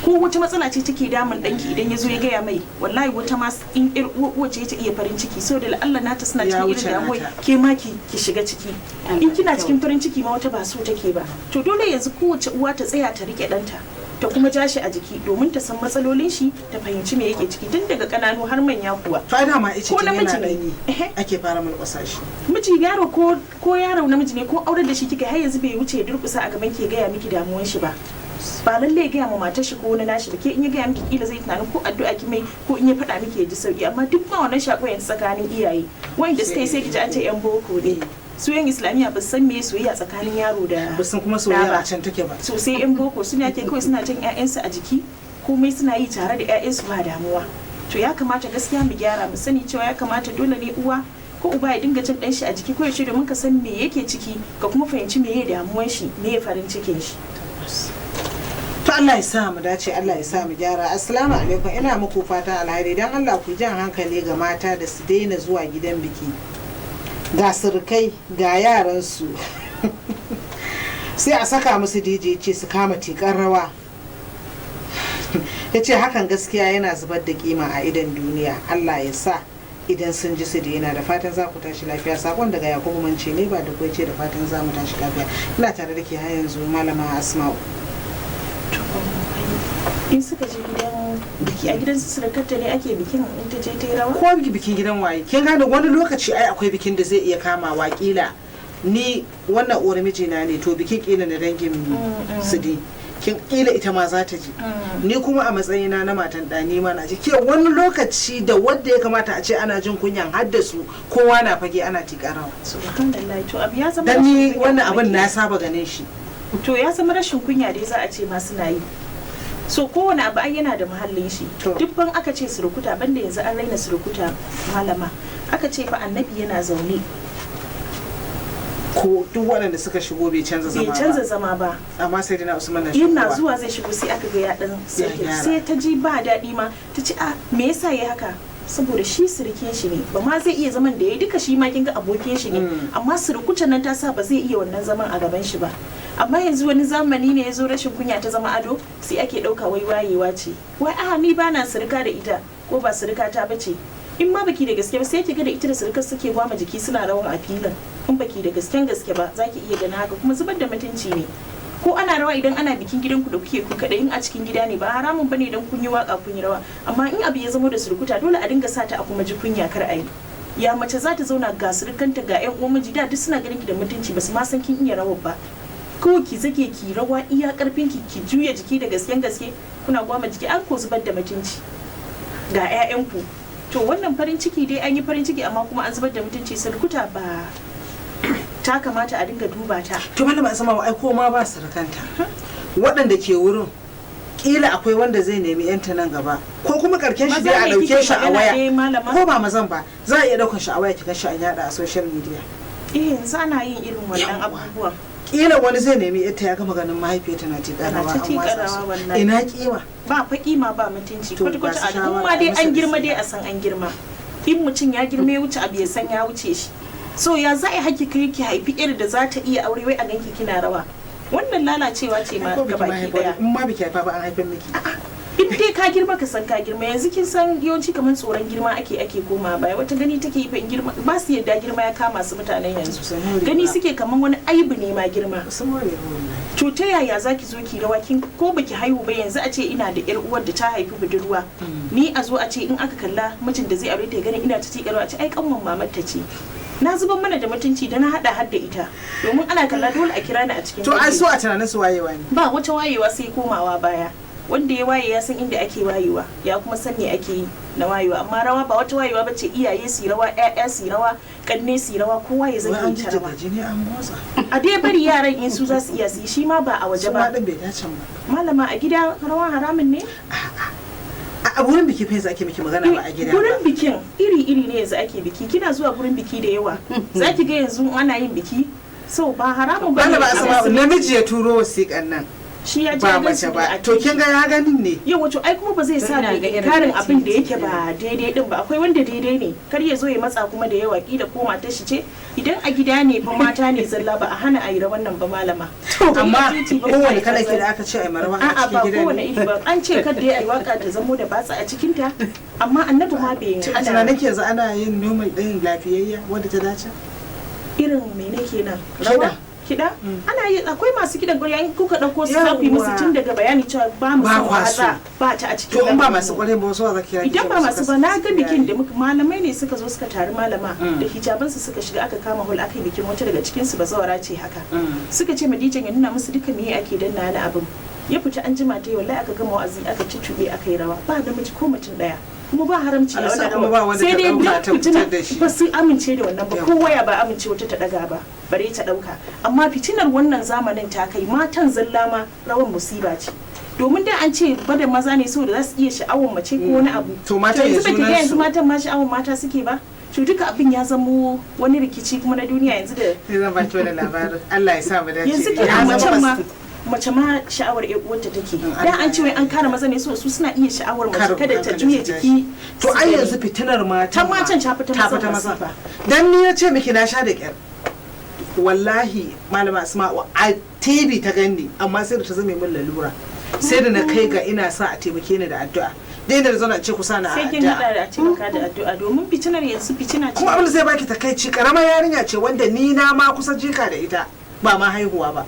ko wata matsala ce take damun ɗanki, idan ya zo ya gaya mai, wallahi wata ma in ƴar uwa ce ta iya farin ciki, so da la'alla nata suna Ya cikin wuce irin damuwa, nata. ke ma ki ki shiga ciki. Allah In kina ya cikin farin ciki ma wata ba so take ba. To dole yanzu kowace uwa ta tsaya ta rike ɗanta, ta kuma ja shi a jiki domin ta san matsalolin shi, ta fahimci me yake ciki, tun daga ƙananu har manya kuwa. To ai dama ice Ko tun yana namiji ne. ɗanyi Ehe. ake fara mulkwasa shi. Miji yaro ko yaro namiji ne, ko auren da shi kika, har yanzu bai wuce ya durkusa a gaban ke gaya miki damuwan shi ba. Ba lalle ya gaya ma matar shi ko wani nashi ba. Ke in ya gaya miki kila zai tunanin ko addu'a ki mai, ko in ya faɗa miki ya ji sauki. Amma duk ma wannan shako yanzu tsakanin iyaye wanda suka yi, sai ki ji an ce yan boko ne su, yan islamiyya ba su san me soyayya tsakanin yaro da Ba san kuma ɗa soyayya ba. a can take ba. Sosai, yan boko suna ke kawai suna jan 'ya'yansu a jiki, komai suna yi tare da 'ya'yansu ba damuwa. To ya kamata gaskiya mu gyara, mu sani cewa ya kamata dole ne uwa ko uba ya dinga jin ɗan shi a jiki koyaushe domin ka san me yake ciki, ka kuma fahimci me ya damuwan shi, me ya farin cikin shi. To Allah ya sa mu dace, Allah ya sa mu gyara. Assalamu alaikum, ina muku fatan alheri. Dan Allah ku jan hankali ga mata da su daina zuwa gidan biki. Ga surukai, ga yaran su. Sai a saka musu DJ ce su kama tikar rawa. Ya ce hakan gaskiya yana zubar da kima a idon duniya. Allah ya sa idan sun ji su daina, da fatan za ku tashi lafiya. Sakon daga Yakubu Mance ne ba da ce da fatan za mu tashi lafiya. Ina tare da ke har yanzu Malama Asma'u. In suka je gidan biki, a gidan su surukarta ne ake bikin, in ta je ta yi rawa. Ko bikin gidan waye, kin gane wani lokaci ai akwai bikin da zai iya kamawa, kila ni wannan uwar mijina ne, to bikin kila na dangin su ne, kin kila ita ma za ta je, ni kuma a matsayina na matan ɗa ni ma na ji ke. Wani lokaci da wadda ya kamata a ce ana jin kunyan haddasu, kowa na fage ana tiƙa rawa. Subhanallah, to abu ya zama Dan rashin ni kunya wannan kuma abin na kenan. saba ganin shi. To ya zama rashin kunya dai za a ce ma suna yi. So kowane abu ai yana da muhallin shi. To. Duk ban aka ce surukuta, banda yanzu an raina surukuta malama, aka ce fa annabi yana zaune Ko duk waɗanda suka shigo bai canza zama bai canza ba, zama ba. Amma sai dina Usman na Yana shigowa. zuwa zai shigo sai aka ga ya dan sake. Gyara. Sai ta ji ba daɗi ma, ta ce a me yasa yayi haka, saboda shi surukin shi ne, ba ma zai iya zaman da ya duka, shi ma kin ga abokin shi ne, amma surukutan nan ta sa ba zai iya wannan zaman a gaban shi ba. Amma yanzu wani zamani ne ya zo rashin kunya ta zama ado, sai ake ɗauka wai wayewa ce, wai a ni ba na suruka da ita, ko ba suruka ta bace. In ma baki da gaske ba, sai ki ga da ita da surukar suke gwama jiki suna rawan a filin. In baki da gasken gaske ba, zaki iya ganin haka, kuma zubar da mutunci ne. Ko ana rawa, idan ana bikin gidanku da kuke ku kaɗai, in a cikin gida ne ba haramun bane idan kun yi waka kun yi rawa, amma in abu ya zama da surukuta dole a dinga sata a kuma ji kunya kar a yi. Ya mace za ta zauna ga surukanta ga yan uwan miji, da duk suna ganin ki da mutunci, basu ma san kin iya rawar ba. Ko ki zage ki rawa iya karfin ki, ki juya jiki da gasken gaske, kuna gwama jiki, an ko zubar da mutunci ga 'ya'yanku. To wannan farin ciki dai an yi farin ciki, amma kuma an zubar da mutunci. Sarkuta ba ta kamata a dinga duba ta. To malama Asma, ai ko ma ba surukanta, waɗanda ke wurin, kila akwai wanda zai nemi yanta nan gaba, ko kuma karken shi Maza dai a ne dauke kike shi a magana waya. dai, malama. Ko ba mazan ba, za a iya daukan shi a waya, ki shi an yada a social media. Eh, yanzu ana yin irin wannan Yawwa. abubuwan. Kila wani zai nemi yanta, ya gama ganin mahaifiyarta na tiƙa Tana rawa ta an tiƙa watsa rawa su. wallahi. Ina kima? Ba fa kima, ba mutunci. To, Kwata kwata ba su al'umma shawara, dai a musu an girma nasiha. dai a san an girma. In mutum ya girma ya wuce abu, ya san ya wuce shi. So ya za a yi haƙi kai ki haifi irin da za ta iya aure, wai a ganki kina rawa? Wannan lalacewa ce ma Ko biki ma gabaki haifa, daya. in ma biki haifa ba, an haifar miki. In dai ka girma, ka san ka girma. Yanzu kin san yawanci kamar tsoron girma ake koma baya. Wata gani take yi fa in girma, ba su yadda girma ya kama su mutanen yanzu. Su more Gani ba. suke kamar wani aibu ne ma girma. Su more wallahi. To ta yaya zaki zo ki rawa, kin ko baki haihu ba? Yanzu a ce ina da yar uwar da ta haifi budurwa, ni a zo a ce in aka kalla mijin da zai aure ta ya gani ina ta ci a ce ai kanwan mamar ta ce. Na zuban mana da mutunci da na hada hadda ita, domin ana kalla dole a kira ni a cikin To ai dangi. so a tunanin su wayewa ne. Ba wata wayewa sai komawa baya. Wanda ya waye ya san inda ake wayewa, ya kuma san me ake yi na wayewa. Amma rawa ba wata wayewa bace. Iyaye su yi rawa, ƴaƴa su yi rawa, kanne su yi rawa, kowa ya Wai zage an ta rawa. jijjiga jini an motsa. A dai bari yaran in su za su iya su yi, shi ma ba a waje Su ma ba. din bai dace ba. Malama, a gida rawa haramun ne? A wurin biki fa yanzu ake miki magana, ba a gida ba. Gurin bikin iri-iri ne. Yanzu ake biki, kina zuwa gurin biki da yawa, za ki ga yanzu ana yin biki, so ba haramun ba ne. Malama Asma'u, namiji ya turo wasiƙan nan, Shi ya ji ba ya mace gansu ba. a To kin ga ya ganin ne. Yau wato ai kuma ba zai To sa ina da ga irin inkarin na abin da titi yake ba daidai din ba. Akwai wanda daidai ne, kar ya zo ya matsa kuma da yawa, kila ko matar shi ce. Idan a gida ne fa mata ne zalla, ba a hana a yi rawan nan ba, malama. Amma Titi ba kowane kuma kalan kaza. kiɗa aka ce ai marawa a A'a, cikin ba gida kowane ne? iri ba. An ce kada ya yi waka ta zamo da batsa a cikinta, amma annabi ma bai A hana. tunanin ki yanzu ana yin normal din lafiyayya wanda ta dace? Irin mene kenan? Kiɗa. Rawa kiɗa ana yi, akwai masu kiɗan ƙwarya. In kuka ɗauko su, za ku yi musu Yawwa. tun daga bayani cewa ba mu Ba son kwa so. watsa ba ta a cikin To in ba lamarin masu mu. kwarai ba, wasu za ki kira ki Idan ce ba musu masu ba, na ga bikin da yayi. muka malamai ne suka zo suka tari, malama, da hijabansu suka shiga, aka kama hol aka yi bikin. Wata daga cikin su bazawara ce haka. Suka ce madijan ya nuna musu duka meye ake danna na abin. Ya fita, an jima ta yi, wallahi aka gama wa'azi, aka cucube, aka yi rawa, ba namiji ko mutum daya, kuma ba haramci a Allah sa wannan kuma ba rawar. wanda Sai ta dai ɗauka duk ta fitina fitar da shi. ba su amince da wannan ba. Yau. Ko waya ba amince wata ta daga ba, bare ta dauka. Amma fitinar wannan zamanin ta kai matan zalla ma rawan musiba ce, domin da an ce bada maza ne saboda za su iya sha'awar mace ko wani abu. To matan yanzu ya ba ki ga sunan yanzu su. matan ma sha'awar mata suke ba. To duka abin ya zamo wani rikici kuma na duniya yanzu da Sai zan baki wani labarin. Allah ya sa mu dace. Yanzu Ya kenan zama macen ma masu- mace ma sha'awar ƴar uwarta take. Allah Da an ce wai ya an kare maza ne, so su suna iya sha'awar mace Kar kada ta hankalin juya su tashi. jiki To su ai gani. yanzu fitinar mata Ta matan ta fi ta ta fi ta mazan mazan. masifa. Dan ni na ce miki na sha da kyar. Wallahi malama Asma'u, a TV ta ganni, amma sai da ta zame min lalura. Sai da na kai ga ina sa a taimake ni da addu'a. Dai da zauna ce ku sa na Sai kin hada addu'a. da a taimaka da addu'a, domin fitinar yanzu fitina ce. Kuma abin da zai baki takaici, karamar yarinya ce wanda ni na ma kusa jika da ita, ba ma haihuwa ba.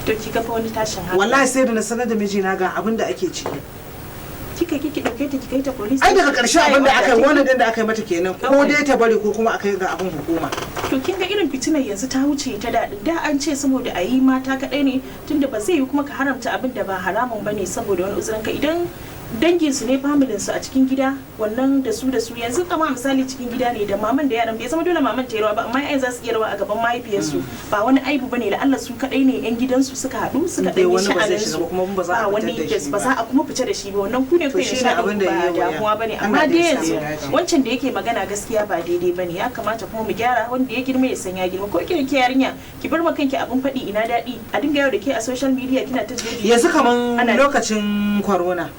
To ki ga fa wani tashin hankali. Wallahi sai da na sanar da mijina ga abin da ake ciki. Kika kiki dauke ta ki kai ta police. Ai daga ƙarshe abin da aka yi, wannan din da aka yi mata kenan, ko Okay. dai ta bari ko kuma aka yi ga abin hukuma. To kin ga irin fitinar yanzu ta wuce ta daɗin da an ce saboda a yi mata kaɗai ne, tunda ba zai yi kuma ka haramta abin da ba haramun ba ne saboda wani uzurin ka. Idan dangin su ne, familin su a cikin gida, wannan da su da su. Yanzu kama misali cikin gida ne da maman da yaran, bai zama dole maman ta yi rawa ba, amma yayan za su iya rawa a gaban mahaifiyarsu, ba wani aibu bane. Da Allah su kaɗai ne yan gidansu suka haɗu suka Dai ɗan yi wani ba zai sha'anin shiga su, ba, kuma ba za a ba fitar wani da shi ba za ba. a kuma fita da shi ba. Wannan ku ne To kai shine nishaɗin abin ku, da ba yayi wuya. damuwa bane. Allah Amma dai dai ya yanzu samu dace. wancan da yake magana gaskiya ba daidai bane. Ya kamata kuma mu gyara. Wanda ya girma ya san ya girma. Ko ke yarinya, ki bar ma kanki abin faɗi, ina daɗi a dinga yau da ke a social media kina ta jeji. Yanzu kaman Ana- lokacin corona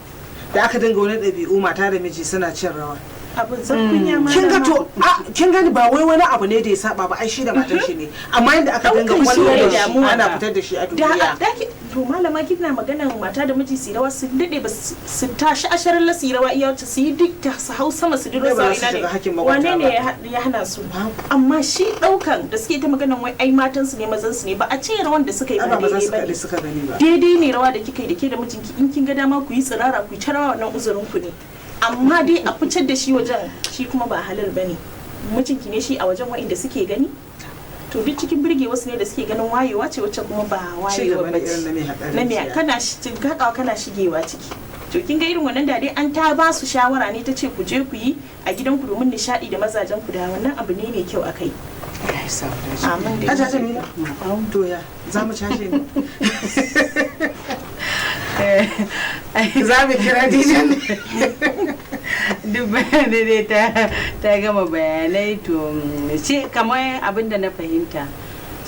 da aka dinga wani ɗabi'u, mata da miji suna cin rawa. Abin zan kunya ma. Kin ga to a kin gani ba wai wani abu ne da ya saba ba, ai shi da matar shi ne, amma yadda aka dinga Ɗaukan shi kwallo ne da shi damuwa ana ba. fitar da shi a da duniya. da to malama, kina maganan mata da miji su yi rawa, su dade ba su tashi asharin la su yi rawa iya wacce su yi duk ta su hau sama su diro Dai ba za su su ina shiga ne hakkin makwabta wane ne ba. ya hana su? Babu. Amma shi daukan da suke ta maganan wai ai matan su ne mazan su ne, ba a ce rawan da suka yi Ai ba ba maza daidai su ba kaɗai ne. suka gani ba. Daidai ne rawa da kika yi da ke da mijinki. In kin ga dama ku yi tsirara ku yi ta rawa, wannan uzurin ku ne. Amma dai a fitar da shi wajen, shi kuma ba halal bane. Mijinki ne shi a wajen wa'inda suke gani. To To duk cikin birge wasu ne da suke ganin wayewa ce, wacce kuma ba Ci wayewa gaba ba ne irin ce. na mai haƙarin Na mai tsiya. kana hakawa kana shigewa ciki. To kin ga irin wannan da dai an ta ba su shawara ne ta ce ku je ku yi a gidanku domin nishaɗi da mazajen ku, da wannan abu ne mai kyau a kai. Allah ya sa mu dace. Amin da Hajiya Jamila, to ya za mu cashe ne? Za mu kira DJ ne? Duk bayanai dai ta gama bayanai. To shi kamar abin da na fahimta,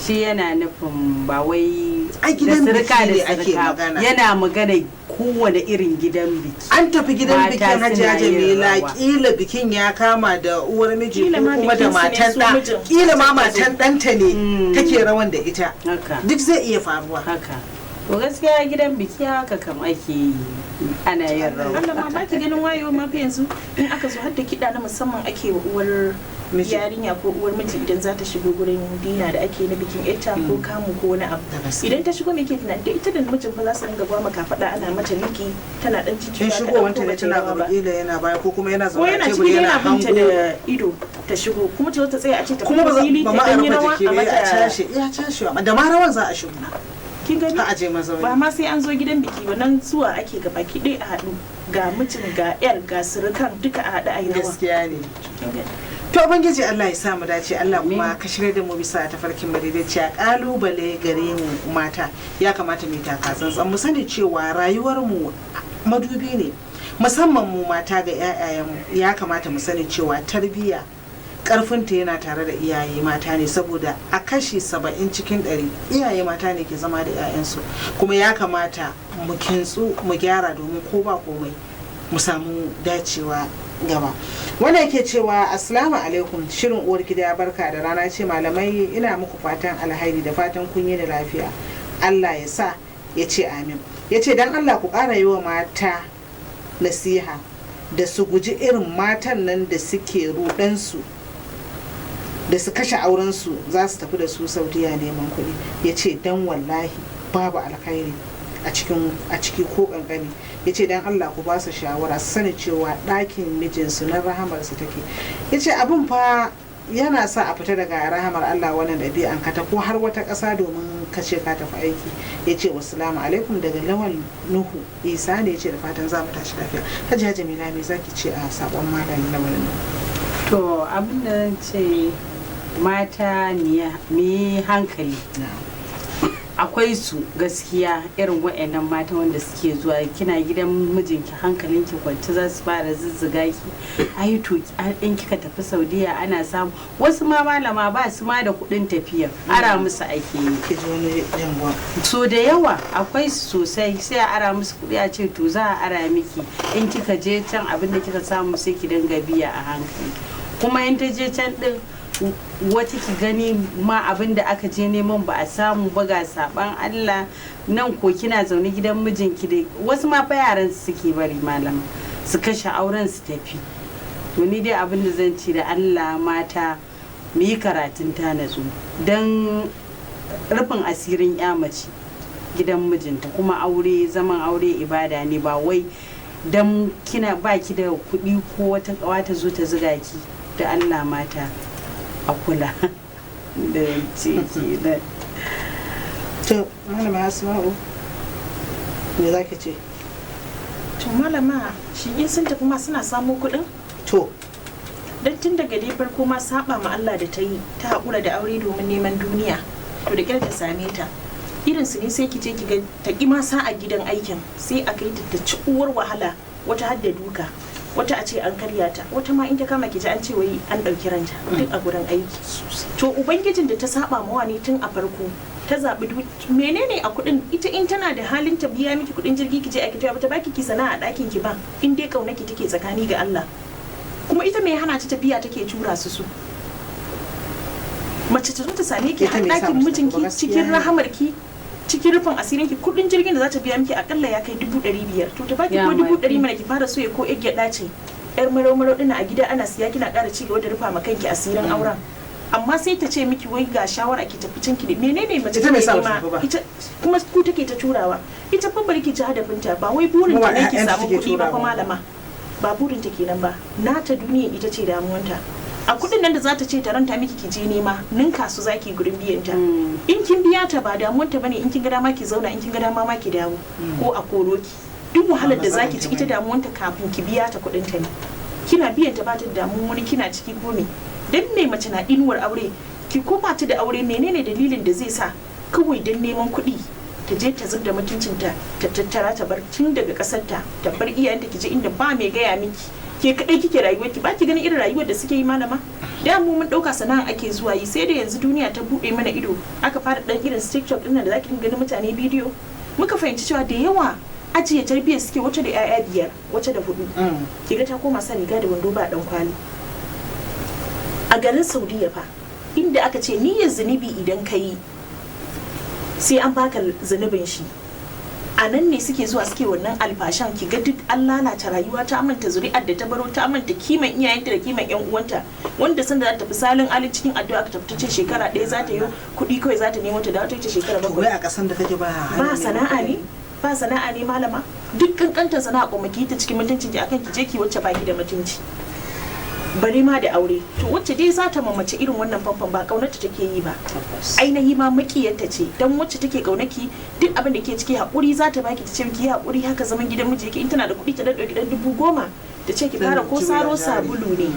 shi yana nufin ba wai Ai, gidan da sirka biki da ne ake sirka. Magana. Yana magana kowane irin gidan biki. An tafi gidan Mata bikin, Hajiya suna yin Jamila, rawa. kila bikin ya kama da uwar miji Kila ko ma kuma da bikin su ne matan su ɗa, mijin. kila ma matan ɗanta ne take rawan da ita. Haka. Duk zai iya faruwa. Haka. To gaskiya gidan biki haka kam ake yi, ana yin rawa. Allah ma ba ki ganin wayewa ma fa yanzu in aka zo har da kiɗa na musamman ake wa uwar Miji. yarinya ko uwar miji idan za ta shigo gurin dina da ake na bikin ita ko kamu ko wani abu. Da gaske. Idan ta shigo, me ke tunani da ita da mijin fa za su dinga gwama kafaɗa, ana mata liki, tana dan In jijjiga shigowanta ne tana gaba, kila yana baya ko kuma yana ko zaune a yana tebur ciki yana yana binta hango. Da ido ta shigo, kuma ta zo ta tsaya a ce ta Kuma ba fito fili ba ta ma a dan yi rufe rawa jiki a ba, a mata. cashe iya cashewa da ma rawan za a shigo. Kin gani? Ta aje mazauni. Ba ma sai an zo gidan biki ba, nan zuwa ake gaba ki ɗaya a haɗu, ga mijin, ga yar, ga surukan, duka a haɗu a yi rawa. Gaskiya ne. Kin gani? To Ubangiji Allah ya sa mu dace, Allah kuma ka shirya da mu bisa tafarkin madaidaiciya. Kalubale gare mu mata, ya kamata mu yi taka tsantsan, mu sani cewa rayuwar mu madubi ne, musamman mu mata ga 'ya'yayenmu. Ya kamata mu sani cewa tarbiyya karfinta yana tare da iyaye mata ne, saboda a kashi 70% iyaye mata ne ke zama da 'ya'yansu. Kuma ya kamata mu kintsu mu gyara domin ko ba komai mu samu dacewa gaba. Wanda yake cewa, "Assalamu alaikum, shirin uwar gida, barka da rana." Ce, "Malamai, ina muku fatan alhairi da fatan kun yi da lafiya. Allah ya sa." Ya ce amin. Ya ce, "Dan Allah ku ƙara yi wa mata nasiha da su guji irin matan nan da suke rudansu da su kashe aurensu, za su tafi da su Saudiya neman kuɗi." Ya ce, "Dan wallahi babu alkhairi a cikin a ciki ko kankani." Ya ce, "Dan Allah ku ba su shawara su sani cewa ɗakin mijinsu na rahamarsu take." Ya ce, "Abin fa yana sa a fita daga rahamar Allah wannan ɗabi'an, ka ko har wata ƙasa domin ka ce ka tafi aiki." Ya ce, "Wassalamu alaikum, daga Lawal Nuhu Isa ne." Ya ce, "Da fatan za mu tashi lafiya." Hajiya Jamila, me zaki ce a sabon Malam Lawal Nuhu? To abin da zan ce, mata, mu yi hankali. Akwai su gaskiya irin waɗannan mata wanda suke zuwa kina gidan mijinki hankalinki kwance, za su fara zuzzuga ki, ai to in kika tafi Saudiya ana samu. Wasu ma, malama, ba su ma da kuɗin tafiya, ara musu ake yi. Ki ji wani jangon. So da yawa akwai su sosai, sai a ara musu kuɗi, a ce to za a ara miki, in kika je can abin da kika samu sai ki dinga biya a hankali. Kuma in ta je can din, wata ki gani ma abin da aka je neman ba a samu ba, ga saban Allah nan. Ko kina zaune gidan mijinki da wasu ma fa yaran su suke bari, malama, su kashe auren su tafi. To ni dai abin da zan ci, da Allah mata mu yi karatun ta natsu, don rufin asirin ya mace gidan mijinta. Kuma aure, zaman aure ibada ne, ba wai dan kina baki da kuɗi ko wata ƙawa ta zo ta zuga ki. Da Allah mata a kula da ce kenan. To Malama Asma'u, me zaki ce? To malama, shi in sun tafi ma suna samo kuɗin? To. Don tun daga dai farko ma saba ma Allah da ta yi, ta haƙura da aure domin neman duniya, to da kyar ta same ta. Irin su ne sai ki je ki ga ta ƙi ma sa a gidan aikin, sai a kai ta ta ci uwar wahala, wata har da duka, wata a ce an karya ta, wata ma in ta kama ki ji an ce wai an ɗauki ranta, duk a gurin aiki. To ubangijin da ta saba mawa ne tun a farko ta zaɓi menene a kuɗin ita? In tana da halin ta biya miki kuɗin jirgi ki je aiki, ta baki ki sana'a a ɗakin ki ba, in dai ƙaunaki take tsakani ga Allah. Kuma ita mai hana ta tafiya take tura su su mace ta zo ta same ki Ita har me yasa ɗakin mace ta mijinki tafi ba? Gaskiya cikin ne. rahamarki, cikin rufin asirin ki, kuɗin jirgin da za ta biya miki akalla ya kai 500,000. To ta baki Ya ko 100,000 mafi. mana ki fara soya ko yar gyaɗa ce, yar marau marau ɗina a gida ana siya, kina ƙara ci gaba da rufa ma kanki asirin auren. Amma sai ta ce miki wai ga shawara ki tafi can ki menene mace Ita me take yasa bata nema? tafi ba? Ita kuma ku take ta turawa. Ita fa bari ki ci hadafinta, ba wai burin Kuma ta ba ne ki 'ya'yanta samu take kuɗi ba fa. turawa ba. Malama, ba burin ta kenan ba, nata duniya ita ce damuwanta. A kuɗin nan da za ta ce ta ranta miki ki je nema, ninka su zaki gurin biyan ta. In kin biya ta ba damuwar ta bane, in kin ga dama ki zauna, in kin ga dama ma ki dawo ko a koro ki. Duk wahalar da zaki ci, ita damuwar ta kafin ki biya ta kuɗin ta ne. Kina biyan ta ba ta da damuwar wani kina ciki ko me. Dan me mace na inuwar aure, ki ko ba ta da aure, menene dalilin da zai sa kawai dan neman kuɗi ta je ta zub da mutuncinta, ta tattara ta bar tun daga ƙasar ta, ta bar iyayenta, ki je inda ba mai gaya miki, ke kadai kike rayuwar ki, ba ki ganin irin rayuwar da suke yi? Malama, da mu mun dauka sana'a ake zuwa yi, sai da yanzu duniya ta bude mana ido, aka fara dan irin TikTok din nan da zaki dinga ganin mutane bidiyo, muka fahimci cewa da yawa ajiye tarbiyyar suke, wata da 'ya'ya biyar, wata da hudu, kiga ta koma sa riga da wando ba dan kwali. A garin Saudiya fa, inda aka ce niyyar zunubi idan ka yi sai an baka zunubin shi, a nan ne suke zuwa suke wannan alfashan. Ki ga duk an lalata rayuwa, ta manta zuri'ar da ta baro, ta manta kiman iyayenta da kiman yan uwanta, wanda sanda za ta tafi salin alin cikin addu'a ka tafi, ta ce shekara ɗaya za ta yi, kuɗi kawai za ta nemo ta dawo, ta ce shekara To 7. Wai a kasan da kake ba Ba sana'a ne, ba sana'a ne malama. Duk kankantar sana'a kuma ki yi ta cikin mutuncin ki akan ki je ki wacce baki da mutunci, bare ma da aure. To wacce dai za ta mamace irin wannan famfon, ba kaunarta take yi ba, ainihi ma makiyarta ce. Dan wacce take kaunaki, duk abin da ke ciki hakuri za ta baki, ta ce ki yi hakuri, haka zaman gidan miji yake. In tana da kuɗi, ta dan ɗauki dan 10,000, ta ce ki fara ko saro sabulu ne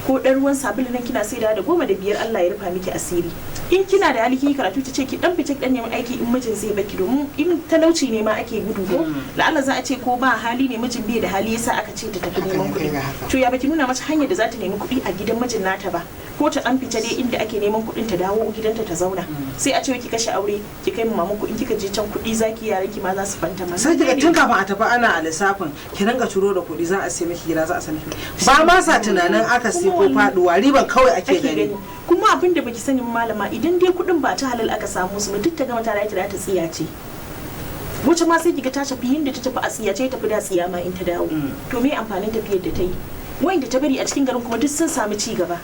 ko ɗan ruwan sabulu nan kina saida da 10 da 5, Allah ya rufa miki asiri. In kina da hali kin yi karatu, ta ce ki dan fice ki dan nemi aiki in mijin zai baki, domin in talauci ne ma ake gudu, ko la'alla za a ce ko ba hali ne, mijin bai da hali yasa aka ce ta tafi Haka neman ne, kai kuɗi. ga haka. To ya baki nuna mata hanyar da za ta nemi kuɗi a gidan mijin nata ba, ko ta dan fita dai inda ake neman kuɗin, ta dawo gidanta ta zauna? Sai a ce wai ki kashe aure ki kai mu mamanku, in kika je can kuɗi zaki, yaran ki ma za su fanta ma. Sai kiga tun kafin a tafi ana a lissafin ki rinka turo da kuɗi, za a sai miki gida, za a sai miki. Ba ma sa tunanin aka sai ko faduwa, riban kawai ake ake gani. Gani kuma abin da baki sani ba, malama, idan dai kuɗin ba ta halal aka samu su ba, duk ta gama ta rayu ta tsiya ce. Wacce ma sai kiga ta tafi, yinda ta tafi a tsiyace ta tafi da tsiya ma in ta dawo. To me amfanin tafiyar da ta yi? Wayanda ta bari a cikin garin kuma duk sun samu ci gaba,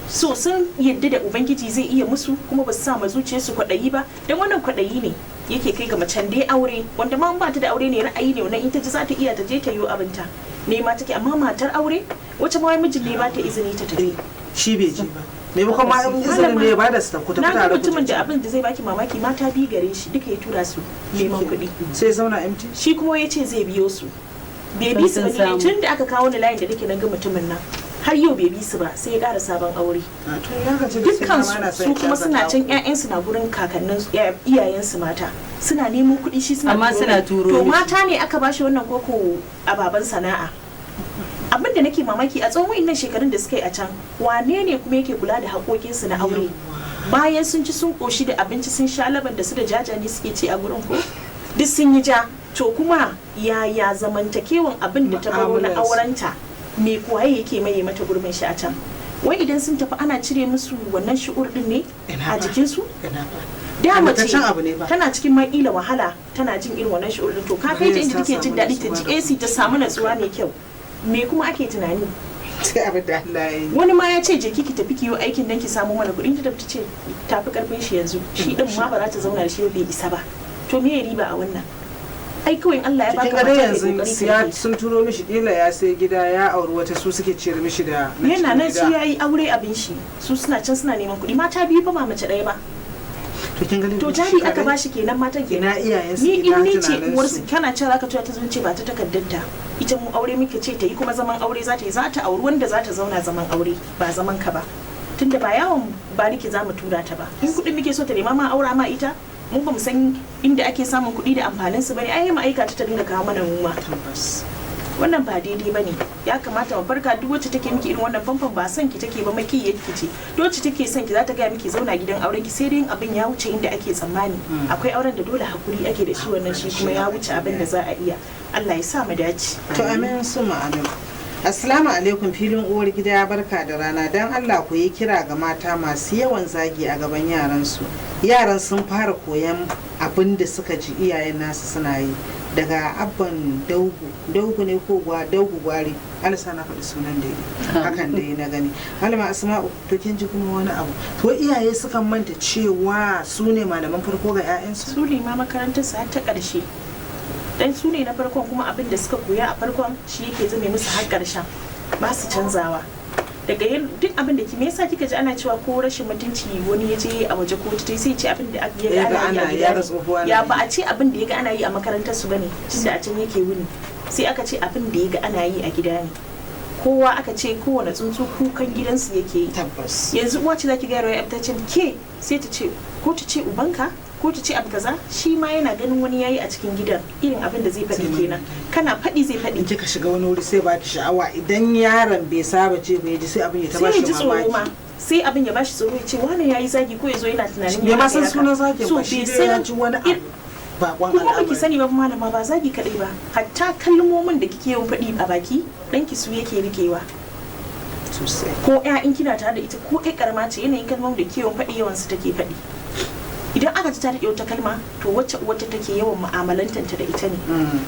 so sun yadda da Ubangiji zai iya musu, kuma ba su sa ma zuciyarsu kwaɗayi ba. Don wannan kwaɗayi ne yake kai ga macen dai aure, wanda ma in ba ta da aure ne ra'ayi ne wannan, in ta ji za ta iya ta je ta yi abinta nema take. Amma matar aure, wacce ma wai mijin ne ba ta izini ta tafi. Shi bai je ba, maimakon ma in izinin ne ya bada su ku tafi Na ga tare ku mutumin tafi. da abin da zai baki mamaki, mata biyu gare shi, duka ya tura su neman kuɗi. Sai zauna empty. Shi kuma ya ce zai biyo su, bai bi su ba. Sun samu. Ne tun da aka kawo ni layin da nake nan ga mutumin nan, har yau bai bi su ba, sai ya ƙara sabon aure. A to ya gaji da sai Dukkan dama ana su son su kuma canza suna can, taku. ƴaƴansu na gurin kakannin su, iyayensu mata suna neman kuɗi, shi suna Amma turo suna mai. turo To mishi. mata ne aka bashi wannan koko a baban sana'a. Abin da nake mamaki, a tsawon wa'innan shekarun da suka yi a can, wane ne kuma yake kula da haƙoƙinsu na aure bayan sun ci sun ƙoshi da abinci, sun sha laban da su da jajani suke ci a gurin, ko duk sun yi ja? To kuma yaya zamantakewan abin da ta baro na Mu'amalarsu. aurenta, me kuwaye yake maye mata gurbin shi a can? Wai idan sun tafi ana cire musu wannan shi'ur din ne Ina a ba. jikinsu? Ina ba. Da mace Halittaccen abu ne ba. tana cikin makila wahala, tana jin irin wannan shi'ur din, to ka kai ta inda take jin daɗi, ta ji AC, ta samu natsuwa mai kyau, me kuma ake tunani? Sai abin da Allah ya yi. Wani ma ya ce je ki tafi ki yi aikin dan ki samu mana kuɗi, ta tafi ta ce tafi karfin shi yanzu, shi din ma ba za ta zauna da shi ba, bai isa ba. To me ya riba a wannan? Ai kawai in Allah ya Cikin baka gado mata, kai yanzu kokari ka ya rike. sun turo mishi, kila ya sai gida, ya auri wata, su suke ciyar mishi da na Yana cikin nan shi gida. ya yi aure abin shi, su suna can suna neman kuɗi, mata biyu fa, ba mace ɗaya ba. To kin ga To laifin jari shi aka kadai? bashi kenan, matan kenan. Ina iyayensu, Ni ina in ni ce tunaninsu? uwarsu, kana cewa zaka tura ta zo, ce ba ta takaddarta, ita mu aure muke ce ta yi, kuma zaman aure za ta yi, za ta auri wanda za ta zauna zaman aure, ba zaman ka ba, tunda ba yawon bariki za mu tura ta ba. In kuɗin muke so ta nema ma aura ma ita, mu ba mu san inda ake samun kuɗi da amfanin su bane, ai mu aika ta ta dinga kawo mana mu ma. Tabbas. Wannan ba daidai bane. Ya kamata mu farka. Duk wacce take miki irin wannan famfon, ba son ki take ba, maki yake ce. Duk wacce take son ki, za ta gaya miki zauna gidan auren ki, sai dai in abin ya wuce inda ake tsammani. Akwai auren da dole hakuri ake da shi, wannan shi kuma ya wuce abin da za a iya. Allah ya sa mu dace. To amin summa amin. Assalamu alaikum filin uwar gida, barka da rana. Dan Allah ku yi kira ga mata masu yawan zagi a gaban yaransu. Yaran sun fara koyan abin da suka ji iyayen nasu suna yi. Daga abban Daugu, Daugu ne ko gwa Daugu Gwari. Alisa na faɗi sunan daidai. Hakan dai na gani. Malama Asma'u, to kin ji kuma wani abu. To iyaye sukan manta cewa su ne malaman farko ga 'ya'yansu. Su ne ma makarantar su har ta ƙarshe, dan su ne na farkon, kuma abin da suka koya a farkon shi yake zame musu har ƙarshen, ba su canzawa. Daga yin duk abin da ki, me yasa kika ji ana cewa ko rashin mutunci wani ya je a waje ko ta sai ce abin da ya Ya ga ga ana ana yi a ya gida ga ne. tsohuwa na Ya yi. ba a ce abin da ya ga ana yi a makarantar su bane, tunda a can yake wuni, sai aka ce abin da ya ga ana yi a gida ne. Kowa aka ce kowane tsuntsu kukan gidansu yake yi. Tabbas. Yanzu uwa ce zaki ga yaro ya ta ce ke, sai ta ce ko ta ce ubanka ko ta ce abu kaza, shi ma yana ganin wani yayi a cikin gidan, irin abin da zai faɗi Sai kenan. Kana faɗi zai faɗi. In kika shiga wani wuri sai baki sha'awa, idan yaron bai saba ce ba ya ji, sai abin ya ta Sai ya bashi ji tsoro ma. mamaki. Sai abin ya bashi tsoro, ya ce wani yayi zagi, ko ya zo yana tunanin Bai ya ma aka san yi haka. sunan zagin So, ba, shi bai dai ya san ji wani abu bakon kuma baki al'amari. sani ba malama, ba zagi kadai ba, hatta kalmomin da kike yawan faɗi a baki ɗanki su yake rikewa. Sosai. Ko ya in kina tare da ita, ko ƴar karama ce, yanayin kalmomin da ke yawan faɗi yawan su take faɗi. Idan aka ji ta riƙe wata kalma, to wacce wacce take yawan mu'amalantanta da ita ne.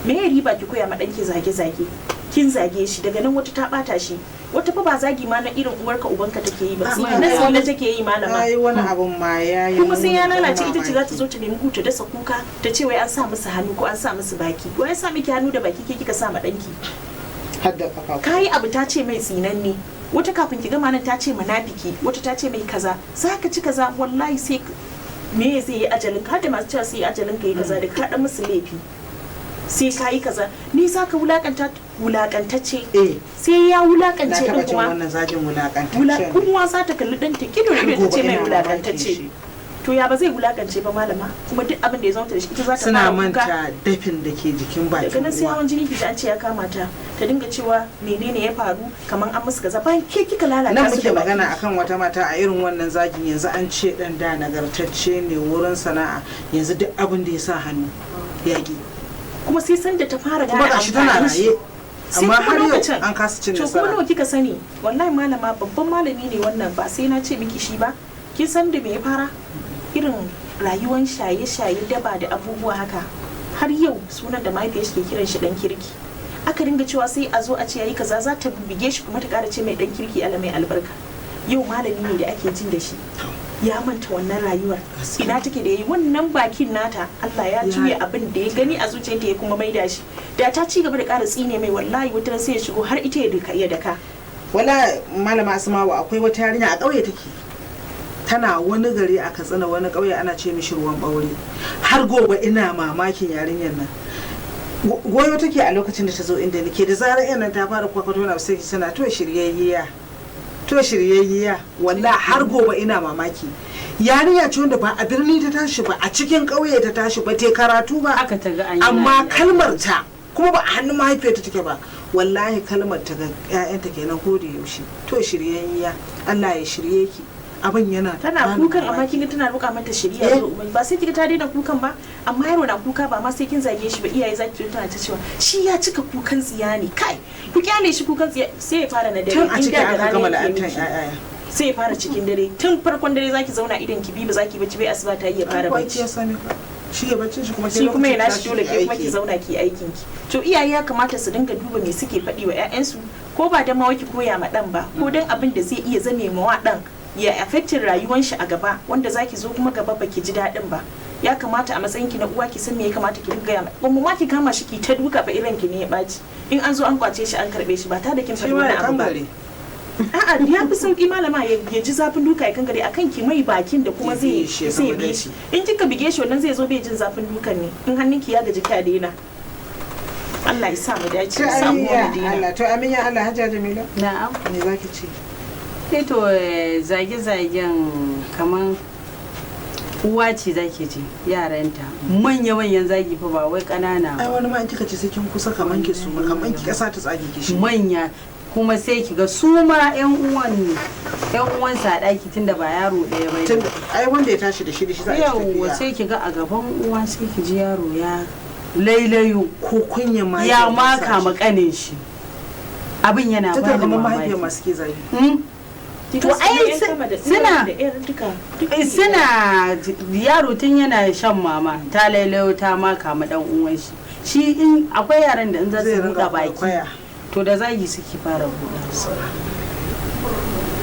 Me ya riba ki koya ma ɗanki zage-zage? Kin zage shi, daga nan wata ta ɓata shi. Wata fa ba zagi ma na irin uwarka ubanka take yi ba, A'a, na tsina take yi malama. Ai wani abun ma yayi Kuma sai ya muni, lalace, ita ce za ta mamaki. zo ta nemi hutu, dasa kuka, ta ce wai an sa musu hannu ko an sa musu baki. Wai an sa miki hannu da baki, ke kika sa ma ɗanki. Har da kafa. Kayi abu ta ce mai tsinanne, wata kafin ki gama nan ta ce munafiki, wata ta ce mai kaza, za ka ci kaza, wallahi sai me zai yi ajalin ka. Har da masu cewa sai yi ajalin ka yi kaza, da ka dan musu laifi sai ka yi kaza, ni za ka wulakanta, wulakantacce. Eh. Sai ya Na wulakance taba din jin kuma wannan zagin wulakantaccen. Kuma za ta kalli ɗanta kido da Har ido ta gobe ce mai ina mamakin wulakantacce. shi. To ya ba zai wulakance ba malama? Kuma duk abin da ya zama da shi ita za ta Suna fara kuka. manta dafin da ke jikin Daga bakin nan sai uwa. hawan jini ki ji an ce ya kama ta, ta dinga cewa menene ya faru, kamar an musu kaza, bayan ke kika lalata Nan su muke da baki. magana akan wata mata a irin wannan zagin, yanzu an ce dan da nagartacce ne wurin sana'a, yanzu duk abin da ya sa hannu yaƙi. Kuma sai sanda ta fara Kuma gane gashi tana amfanin shi. raye, Sai amma kuma har yau lokacin- an kasa cin To kuma nasara. nawa kika sani, wallahi malama, babban malami ne wannan, ba sai na ce miki shi ba, kin san da me ya fara irin rayuwan shaye-shaye, daba da abubuwa haka. Har yau sunan da mahaifiyar shi ke kiran shi dan kirki. Aka dinga cewa sai a zo a ce yayi kaza, za ta bige shi kuma ta kara ce mai dan kirki, Allah mai albarka. Yau malami ne da ake jin da shi, ya manta wannan rayuwar. Gaskiya. Ina take da yayi wannan bakin nata, Allah ya juya abin da ya gani a zuciyarta ya kuma maida shi. Da ta ci gaba da ƙara tsine mai, wallahi wata ran sai ya shigo har ita ya daka, ya daka. Wala malama Asma'u, akwai wata yarinya a ƙauye take, tana wani gari a Katsina, wani ƙauye ana ce mishi Ruwan Ɓaure. Har gobe ina mamakin yarinyar nan. Goyo take a lokacin da ta zo inda nake, da zarar yan nan ta fara kwakwato na, sai tana to shiryayyiya, to shiryayyiya. Wallahi har gobe ina mamaki, yarinya ce wanda ba a birni ta tashi ba, a cikin ƙauye ta tashi, ba ta karatu ba. Haka ta ga an yi Amma na- kalmar ta kuma ba a hannun mahaifiyarta take ba, wallahi kalmar ta ga 'ya'yanta kenan ko da yaushe, to shiryayyiya, Allah ya shirye ki. Abin yana Tana bani kukan, amma mamaki. kin ga tana roƙa mata shiriya Eh. zo ubangi, ba sai kiga ta daina kukan ba. Amma yaro na kuka, ba ma sai kin zage shi ba, iyaye zaki ji tana ta cewa shi ya cika kukan tsiya ne, kai ku kyale shi kukan tsiya. Sai ya fara na dare, Tun a in ciki da da aka rana gama yake la'antar miki. 'ya'ya. Sai ya fara cikin dare, tun farkon dare zaki zauna idan ki bi ba zaki bacci bai, asuba ta yi ya fara Ko bacci. ya same ka, shi ya baccin shi kuma ke Shi kuma ya lokacin nashi tashi dole ki ke kuma ki aiki. zauna ki aikin ki. To iyaye ya kamata su dinga duba me suke faɗi wa 'ya'yansu, ko ba dan ma wai ki koya ma dan ba, ko dan abin da zai iya zame ma wa dan ya affecting rayuwar shi a gaba, wanda zaki zo kuma gaba baki ji daɗin ba. Ya kamata a matsayin ki na uwa ki san me ya kamata ki dinga ya ba mu ma ki kama shi ki ta duka fa, irin ki ne ya ɓaci, in an zo an kwace shi an karɓe shi ba tare da kin Shi faɗi ma wani ya abu ba. kangare. A'a, ya fi sauki malama, ya ji zafin duka ya kangare akan ki mai bakin da kuma Ya zai bi shi, ya zai zama bi dashi. shi. In kika bige shi wannan zai zo bai jin zafin dukan ne, in hannunki ya gaji kya daina. Allah ya sa mu dace, To ya sa mu amin ya mu daina. Allah, to amin ya Allah. Hajiya Jamila, Na'am. me zaki ce? Eh to zage-zagen kaman uwa ce zake ji yaranta manya-manyan zagi fa, ba wai ƙanana Ai ba. wani ma in kika ce sai kin kusa kaman ki suma, kaman ki kasa ta tsage ki shi. Manya kuma sai ki ga su ma yan uwan yan uwansa a ɗaki, tunda ba yaro ɗaya ba ne. Ai wanda ya tashi da shi da shi za a ci Yawwa, tafiya. sai ki ga a gaban uwa sai ki ji yaro ya lailayo Ko kunya ma ya maka makanin shi, abin yana ta ba da kamar mamaki. mahaifiyar masu ke zagi. Hmm? To To ai suna da yar duka duk suna yaro tun yana shan mama ta lailayo ta maka ma dan uwan shi. Shi in akwai yaran da in za Zai su rinka buɗe baki kwaikwaya. to da zagi suke fara buɗa,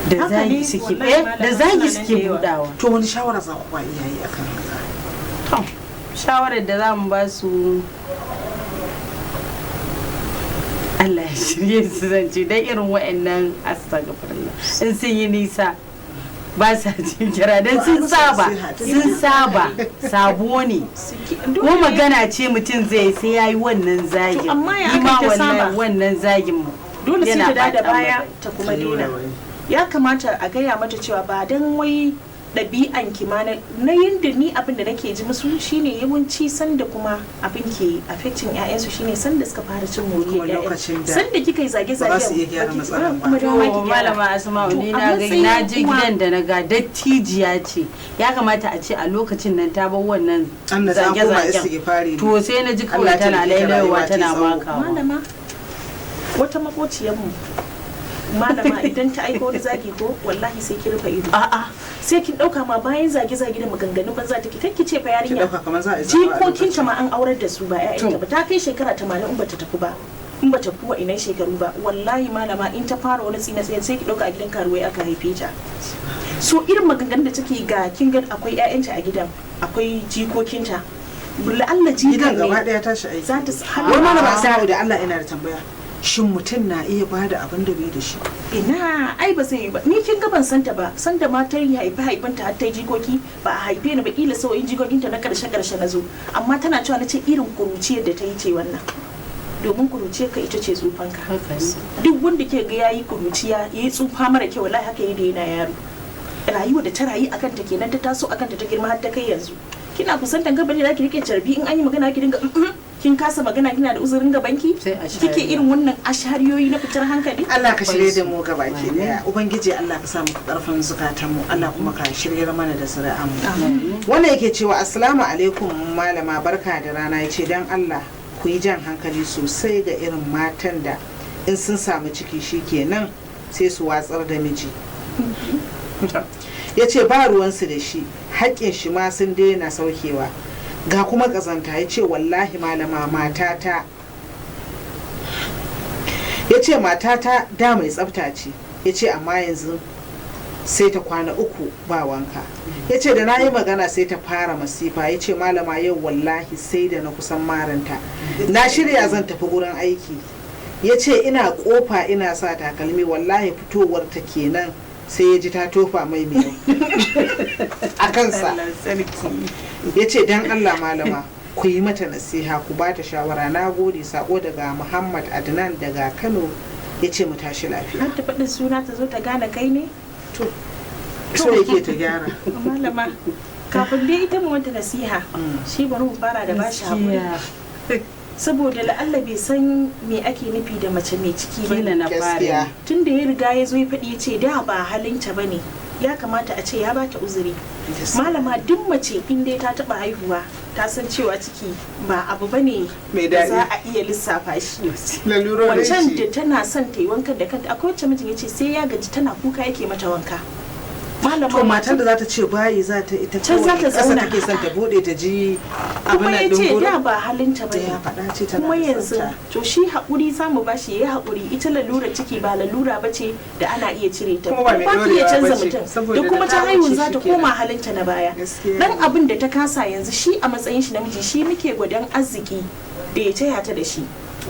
da Haka ne, zagi suke wallahi eh, da malama, zagi suna nan suke da yawa. buɗawa. To wani shawara za ku ba iyaye akan haka? To shawarar da za mu ba su, Allah ya shirye su zan ce, dan irin wa'annan astagfirullah in sun yi nisa ba sa jin kira, dan sun saba, sun saba, sabo ne. Ko magana ce mutum zai sai ya yi wannan zagin. To, amma ya Ni ma aka ta saba? wannan zagin Dole sai yana ta da ɓata baya min rai. ta kuma daina. Ya kamata a gaya mata cewa ba dan wai ɗabi'an ki ma na yanda ni abin da nake ji musu shine yawanci sanda kuma abin ke affecting ƴaƴansu shine sanda suka fara cin Kuma moriyar ƴaƴan. lokacin da Sanda kika yi zage zage ba za su iya gyara matsalan ba. kuma dama ki To gyara. malama Asma'u, To, ni a na ga matsayin na je uwa- gidan da na ga dattijiya ce, ya kamata a ce a lokacin nan ta bar wannan An da za a koma zage-zagen. istighfari ne. To sai na ji Allah kawai ya tana taimake ta, lailayowa rayuwa ta tana tsawo. makawa. Malama, wata makociyarmu, malama, idan ta aiko wani zagi ko wallahi sai ki rufe ido. A'a. Sai kin dauka ma bayan zage-zage da maganganun banza take, kai ki ce fa Ki yarinya dauka kamar za a yi zama a jikokinta lokacin. ma an aurar da su ba ƴaƴanta ba, ta kai shekara 80 in bata tafi ba, in bata fi wa'inan shekaru ba, wallahi malama in ta fara wani tsine tsine sai ki dauka a gidan karuwai aka haife ta. So irin maganganun da take ga kin ga akwai ƴaƴanta a gidan, akwai jikokinta, la'alla Gidan jikan gaba ne daya tashi aiki. za ta Wai malama Asma'u, da Allah ina da tambaya, shin mutum na iya bada abin da bai da shi? Ina, ai ba zai yi ba. Ni kin ga ban santa ba, sanda matar ya haifi haifanta har ta yi jikoki ba a haife ni ba, kila sau'in jikokinta na karshe karshe na zo, amma tana cewa na ce irin kuruciyar da ta yi ce wannan, domin kuruciyar ka ita ce tsufanka. Haka ne. Duk wanda ke ga yayi kuruciya yayi tsufa mara kyau, wallahi haka yi da yana yaro. Rayuwa da ta rayu akan ta kenan, ta taso akan ta, ta girma har ta kai yanzu. Kina kusantan gaba ne zaki rike carbi, in an yi magana ki dinga "Mm, mm," kin kasa magana, kina da uzurin gabanki. Sai a Kike shari'a. irin wannan ashariyoyi na fitar hankali. Allah ka shirye da mu gabaki Amin. daya. Ubangiji Allah ka sa mu karfin zukatan mu, Allah kuma ka shiryar mana da zuri'an mu. Wannan yake cewa, assalamu alaikum malama, barka da rana. Yace dan Allah ku yi jan hankali sosai ga irin matan da in sun samu ciki shikenan sai su watsar da miji. Ya ce ba ruwansu da shi, haƙƙin shi ma sun daina saukewa, ga kuma ƙazanta. Ya ce wallahi malama, matata, ya ce matata da mai tsafta ce, ya ce amma yanzu sai ta kwana 3 ba wanka. Ya ce da na yi magana sai ta fara masifa. Ya ce malama, yau wallahi sai da na kusan maranta. Na shirya zan tafi gurin aiki, ya ce ina kofa ina sa takalmi, wallahi fitowar ta kenan sai ya ji ta tofa mai miyau a kansa. Allah sarki. Ya ce don allah malama ku yi mata nasiha, ku ba ta shawara. Na gode. Sako daga Muhammad Adnan daga Kano. Ya ce mu tashi lafiya. Har ta faɗin suna ta zo ta gane kai ne. To, so yake ta gyara. Malama, kafin dai ita mu mata nasiha, shi bari mu fara da bashi haƙuri, Gaskiya. saboda la'alla bai san me ake nufi da mace mai ciki ba. Kila na Gaskiya. fara. Tun da ya riga ya zo ya faɗi ya ce da ba halinta ba ne, ya kamata a ce ya bata uzuri. Malama, duk mace in dai ta taɓa haihuwa ta san cewa ciki ba abu bane Mai da daɗi. za a iya lissafa shi. Lalurorin Wancan shi. da tana son ta yi wankan da kanta, akwai wacce mijin ya ce sai ya gaji tana kuka yake mata wanka. Malama, To matan da za ta ce bayi za ta ita Can za ta kawai ƙasa zauna. take son ta bude ta ji abin kuma nan ya ɗin ce gurin. da ba halinta ba Da ya ne. faɗa ce tana Kuma da yanzu tsafta. to shi haƙuri za mu bashi, ya yi haƙuri. Ita lalura ciki ba lalura ba ce da ana iya cire ta, Kuma ba mai ki iya ɗorewa canza ba ce, mutum saboda da kuma da ta ta haihu wuce za ta shi kenan. koma halinta na baya. Gaskiya Dan ne. abin da ta kasa yanzu, shi a matsayin shi namiji shi muke gwadon arziki da ya taya ta da shi.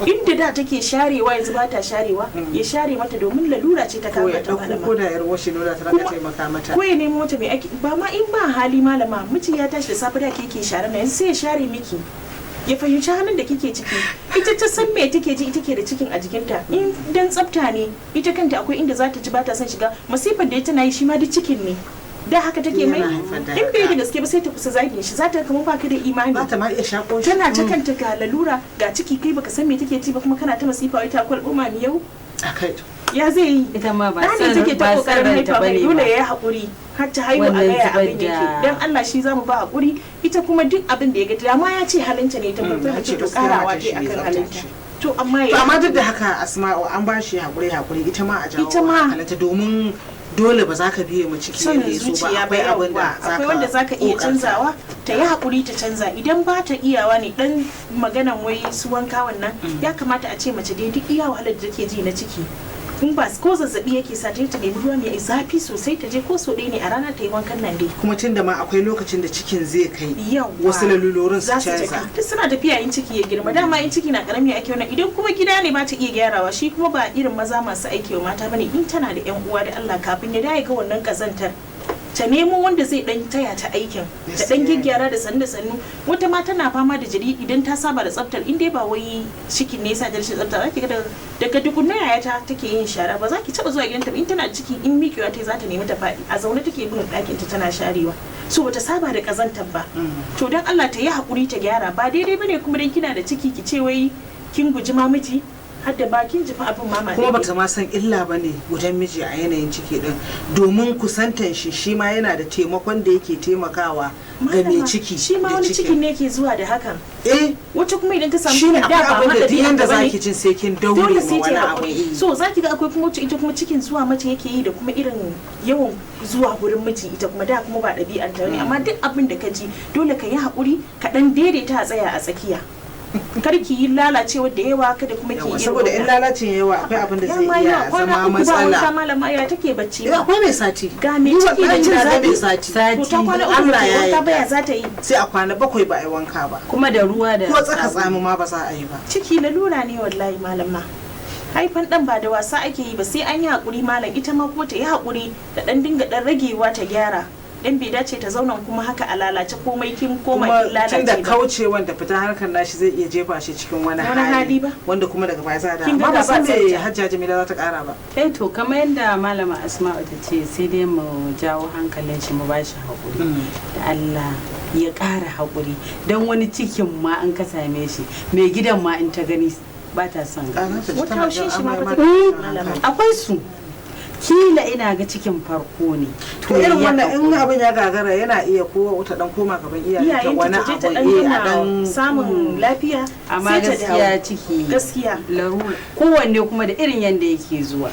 Inda da take sharewa yanzu ba ta sharewa, ya share mata, domin lalura ce ta Ko kama ya ta ɗauko malama. ko da yar washe nuna ta raka taimaka mata. Ko ya nemo mata mai aiki, ba ma in ba hali malama, miji ya tashi da safe da ke share na, yanzu sai ya share miki, ya fahimci halin da kike ciki. Ita ta san me take ji, ita ke da cikin a jikinta. In dan tsafta ne, ita kanta akwai inda za ta ji ba ta son shiga. Masifar da tana yi shi ma duk cikin ne da haka take mai. Yana haifar da In bai da haka. gaske ba sai ta kusa zagin shi, za ta kamar baka da imani. Ba ta ma iya shaƙo shi. Tana ta kanta ga lalura ga ciki, kai baka san me take ci ba, kuma kana ta masifa wai ta kwalbo mami yau. A kai. Ya zai yi? Ita ma ba ɗa ne san take ta ba san kokarin ranta haifa mai, bane dole ba. ya yi haƙuri har ta haihu a Wannan gaya zubar abin yake. da- Dan Allah shi zamu ba haƙuri. Ita kuma duk abin da ya ga dama ya ce halinta ne ta farko, Ya ya ce ce to gaskiya karawa matar shi dai mai akan tsafta halinta. ce. To amma To ya amma duk da haka Asma'u, an ba shi haƙuri haƙuri, ita ma a jawo Ita ma. hankalinta, domin dole ba za ka biye mu ciki son yadda ya so ba. zuciya Akwai ba abin da yawwa, akwai wanda zaka iya ƙoƙarta. canzawa. Ta yi haƙuri ta canza idan ba ta iyawa ne. Dan maganan wai su wanka wannan, ya kamata a ce mace dai duk iya wahalar da take ji na ciki In ba ko zazzabi yake sa ta ta nemi ruwa mai zafi sosai, ta je ko so ɗaya ne a rana ta yi wankan nan dai. Kuma tunda ma akwai lokacin da cikin zai kai, Yawwa. wasu lalurorin su Za su canza. cika. Duk suna tafiya in ciki ya girma. Dama in ciki na karami ake wannan. Idan kuma gida ne ba ta iya gyarawa, shi kuma ba irin maza masu aiki wa mata bane. In tana da yan uwa, da Allah kafin ya dawo ga wannan kazantar, ta nemo wanda zai dan taya ta aikin, ta dan gyaggyara da sannu da sannu. Wata ma tana fama da jiri, idan ta saba da tsaftar, in dai ba wai cikin ne yasa ta rashin tsafta, zaki ga daga dukunna yayata take yin shara, ba za ki taba zuwa gidanta ba. In tana ciki, in miƙewa ta za ta nemi ta faɗi, a zaune take bin ɗakin ta tana sharewa, so bata saba da kazantar ba. To dan Allah ta yi hakuri ta gyara. Ba daidai bane kuma dan kina da ciki ki ce wai kin guji mamiji, har da bakin jifa abin mama. Kuma bata ma san illa ba ne gudan miji a yanayin ciki din, domin kusantan shi shi ma yana da taimakon da yake taimakawa ga mai ciki. Shi ma Da wani cikin. Cikin ne yake zuwa da hakan. Wacce kuma idan ta samu Shi ne cikin da akwai ba abin ma da duk ɗabi'ar yanda ta bane. zaki cin sai kin daure Dole ma sai ta wani yi abu. haƙuri. So za ki ga akwai kuma wacce ita kuma cikin zuwa mace yake yi da kuma irin yawan zuwa gurin miji, ita kuma da kuma ba ɗabi'ar ta ne. Amma duk abin da ka ji, dole ka yi haƙuri, ka ɗan daidaita, a tsaya a tsakiya. Kar ki yi lalacewa da yawa, kada kuma ki Yawa, yi saboda in lalacin yawa akwai abin da Ya zai ma iya yawa, kwana zama 3 ba wanka, matsala. malama ya take bacci Eh, ba? akwai mai sati. Ga mai Ni ciki da wallahi jin na ga mai zafi. sati. Sati. To ta kwana 3 Allah ba ta ya yi wanka ba, yarda. ya za ta yi? Sai a kwana 7 ba a yi wanka ba. Kuma da ruwa da Ko tsaka sabulu. tsami ma ba za a yi ba. Ciki lalura ne wallahi malama. Haifan dan ba da wasa ake yi ba, sai an yi hakuri malam. Ita ma kuma ta yi hakuri da dan dinga dan ragewa, ta gyara, dan bai dace ta zauna kuma haka a lalace, komai kin koma Kuma kin lalace tun da ba. kaucewan da fita harkar nashi zai iya jefa shi cikin wani Wani hali ba. wanda kuma daga baya za a da Kin ga amma ba ba san me tsafta. Hajja Jamila za ta kara ba. Eh, to kamar yadda malama Asma'u ta ce, sai dai mu jawo hankalin shi, mu ba shi haƙuri, da Allah ya ƙara haƙuri, don wani cikin ma an ka same shi, mai gidan ma in ta gani ba ta son gani. Wata haushin shi ma ba ta malama. Akwai su kila ina ga cikin farko ne. To irin ya wannan in haƙuri. abin ya gagara, yana iya ko ta dan koma gaban iyayenta Iyayenta wani ta je ta abu, dan eh, a gama dan samun lafiya, Amma sai ta gaskiya dawo. ciki Gaskiya. larura kowanne kuma da irin yadda yake zuwa.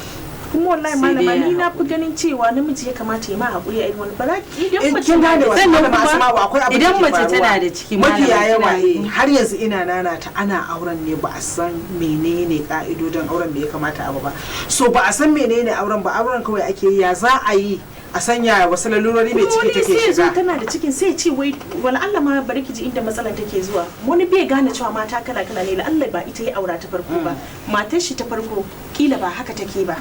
Kuma wallahi Sai malama, dai ya ni na fi haƙuri. ganin cewa namiji ya kamata ya ma haƙuri a irin wani bara idan In mace kin na gane da wasu Sannan malama kuma Asma'u, akwai abin da idan ke mace faruwa. tana da ciki, mafiya malama, yawa tana- har yanzu ina nanata, ana auren ne ba a san menene ka'idodin auren, me ya kamata abu ba. So ba a san menene auren ba, auren kawai ake yi. Ya za a yi a sanya wasu lalurori mai Kuma ciki wani take sai ya zo shiga? tana da cikin sai ya ce wai wala Allah ma bari ki ji inda matsalar take zuwa. Wani bai gane cewa mata kala kala ne. Allah ba ita ya aura ta farko ba, matar shi ta farko kila ba haka take ba.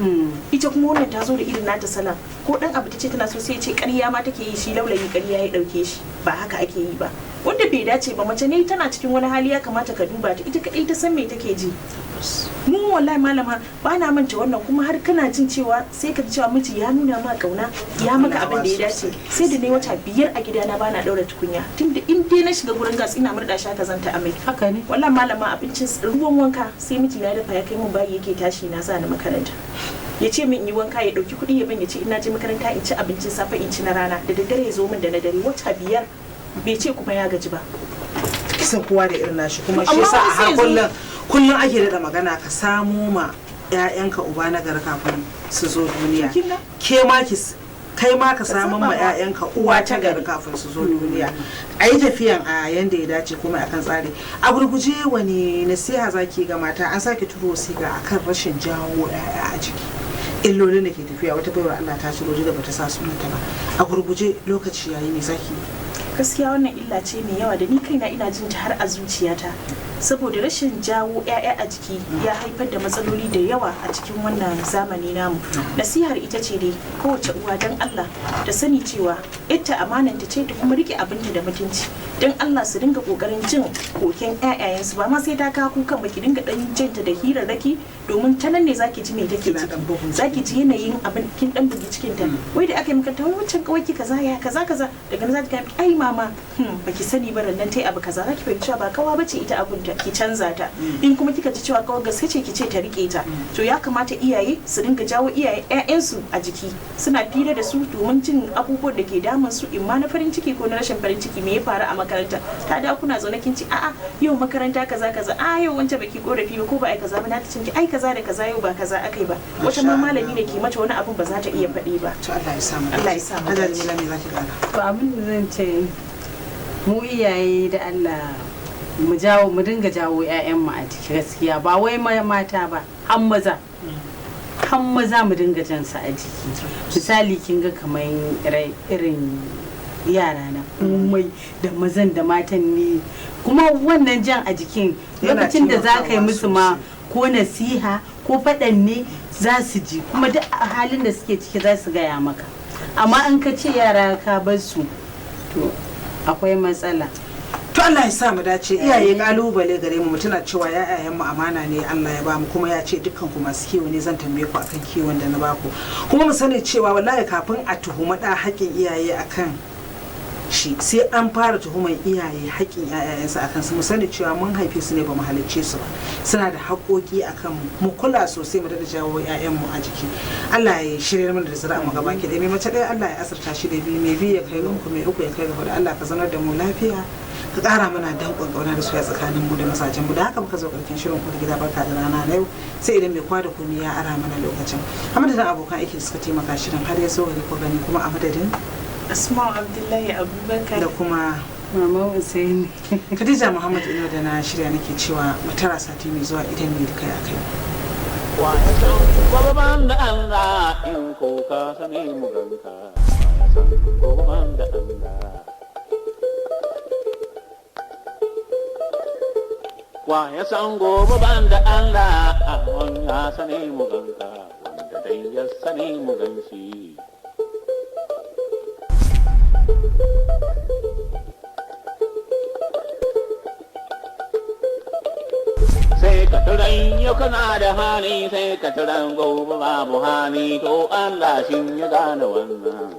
Ita kuma wannan ta zo da irin nata salon. Ko dan abu tace tana so, sai ya ce ƙarya ma take yi, shi laulayi ƙarya ya dauke shi, ba haka ake yi ba. Wanda bai dace ba. Mace ne tana cikin wani hali, ya kamata ka duba ta, ita kadai ta san me take ji. Mu wallahi malama ba na manta wannan. Kuma har kana jin cewa sai ka ji cewa miji ya nuna ma kauna, ya maka abin da ya dace. Sai da ne wata 5 a gidana bana daura tukunya, tunda in dai na shiga gurin gas ina murda shi haka zan ta amai. Haka ne. Wallahi malama, abincin ruwan wanka sai miji na dafa ya kai mun bayi yake tashi na sa ni makaranta. Ya ce min in yi wanka, ya dauki kuɗi ya ban, ya ce in na je makaranta in ci abincin safe, in ci na rana, da daddare ya zo min da na dare. Wata 5 bai ce kuma ya gaji ba. Kisan kowa da irin nashi kuma To, shi amma yasa a wani sai har ya zo- kullum kullum ake daɗa magana, ka samo ma 'ya'yanka uba na gari kafin su zo duniya. To, kin ga? Ke ma ki kai ma ka samun ma saba ma 'ya'yanka uwa ta gari kafin su zo duniya. A yi tafiyan a yanda ya dace kuma akan tsari. A gurguje, wani nasiha zaki ga mata? An sake turo wasiƙa akan rashin jawo 'ya'ya a jiki, illolin da ke tafiya. Wata baiwar Allah ta ciro da bata sa sunanta ba. A gurguje, lokaci yayi, me zaki yi? Gaskiya wannan illa ce mai yawa da ni kaina ina jin ta har a zuciyata, saboda rashin jawo 'ya'ya a jiki ya haifar da matsaloli da yawa a cikin wannan zamani namu. Nasihar ita ce dai kowace uwa, don Allah ta sani cewa ita amananta ce, ta kuma rike abinta da mutunci. Don Allah su dinga kokarin jin koken 'ya'yayensu, ba ma sai ta kawo kukan ba, ki dinga dan jinta da hirarraki, domin ta nan ne zaki ji me take Kina ciki. dan bugun ciki. Zaki ji yanayin abin kin dan bugi cikin ta, wai da aka yi makaranta, wai wancan kawai ki kaza, ya kaza kaza. Daga nan za ki ga ai mama, baki sani ba rannan tai abu kaza. Zaki fahimci cewa ba kawa bace ita, abun ta ki canza ta. In kuma kika ji cewa kawai gaske ce, ki ce ta rike ta. To ya kamata iyaye su dinga jawo iyaye ƴaƴansu a jiki, suna fira da su domin jin abubuwan da ke damun su, in ma na farin ciki ko na rashin farin ciki, me ya faru a makaranta. Ta da kuna zaune kin ci a'a yau makaranta kaza kaza, a yau wancan baki korafi ba ko ba ai kaza ba, na ta ce ai kaza da kaza, yau ba kaza akai ba. Wata ma malami ne ke mata wani abun ba za ta iya faɗi ba. To Allah ya sa mu dace. Allah ya sa mu Hajja dace. Jamila, me zaki kara? To abin da zan ce, mu iyaye da Allah mu jawo, mu dinga jawo 'ya'yanmu a jiki. Gaskiya ba wai mata ba, har maza. Har maza mu dinga jan su a jiki. Misali, kin ga kamar irin yara na, komai da mazan da matan ne, kuma wannan jan a jikin Yana lokacin da za ka yi taimakawa musu ma ko nasiha ko faɗan ne, za su ji, kuma duk a halin da suke ciki za su gaya maka. Amma in ka ce yara ka bar su, to akwai matsala. To, Allah ya sa mu dace. Iyaye, kalubale gare mu, mutuna cewa ƴaƴayen mu amana ne Allah ya ba mu, kuma ya ce dukkan ku masu kiwo ne, zan tambaye ku akan kiwon da na baku. Kuma mu sani cewa wallahi kafin a tuhumi da haƙƙin iyaye akan shi, sai an fara tuhumar iyaye haƙƙin ƴaƴayensu akan su. Mu sani cewa mun haife su ne, ba mu halicce su ba. Suna da haƙƙoƙi akan mu. Mu kula sosai, mu daɗa jawo ƴaƴan mu a jiki. Allah ya shirya mana da zuri'a mu gaba ki ɗaya. Mai mace ɗaya, Allah ya asarta shi da biyu, mai biyu ya kai ga uku, mai uku ya kai ga huɗu. Allah ka zaunar da mu lafiya, ka ƙara mana danƙon ƙauna da soyayya tsakanin mu da mazajen mu. Da haka muka zo ƙarshen shirin Uwar Gida Barka da Rana na yau, sai idan mai kwa da komi ya ara mana lokacin. A madadin abokan aiki da suka taimaka shirin har ya zo gari ko gani, kuma a madadin Asma'u Abdullahi Abubakar da kuma Mama Usaini. Khadija Muhammad Ino da na shirya nake cewa mu tara sati mai zuwa idan mai duka ya kai. Wa ya san gobe ban da Allah, in ko ka sani mu ganka. Wa ya san gobe ban da Allah? Wa ya san gobe ban da Allah? Ahon ya sani mu ganka, wanda dai ya sani mu ganshi. Sai ka turan yau kana da hali, sai ka turan gobe babu hali, to Allah shi ya gane wannan.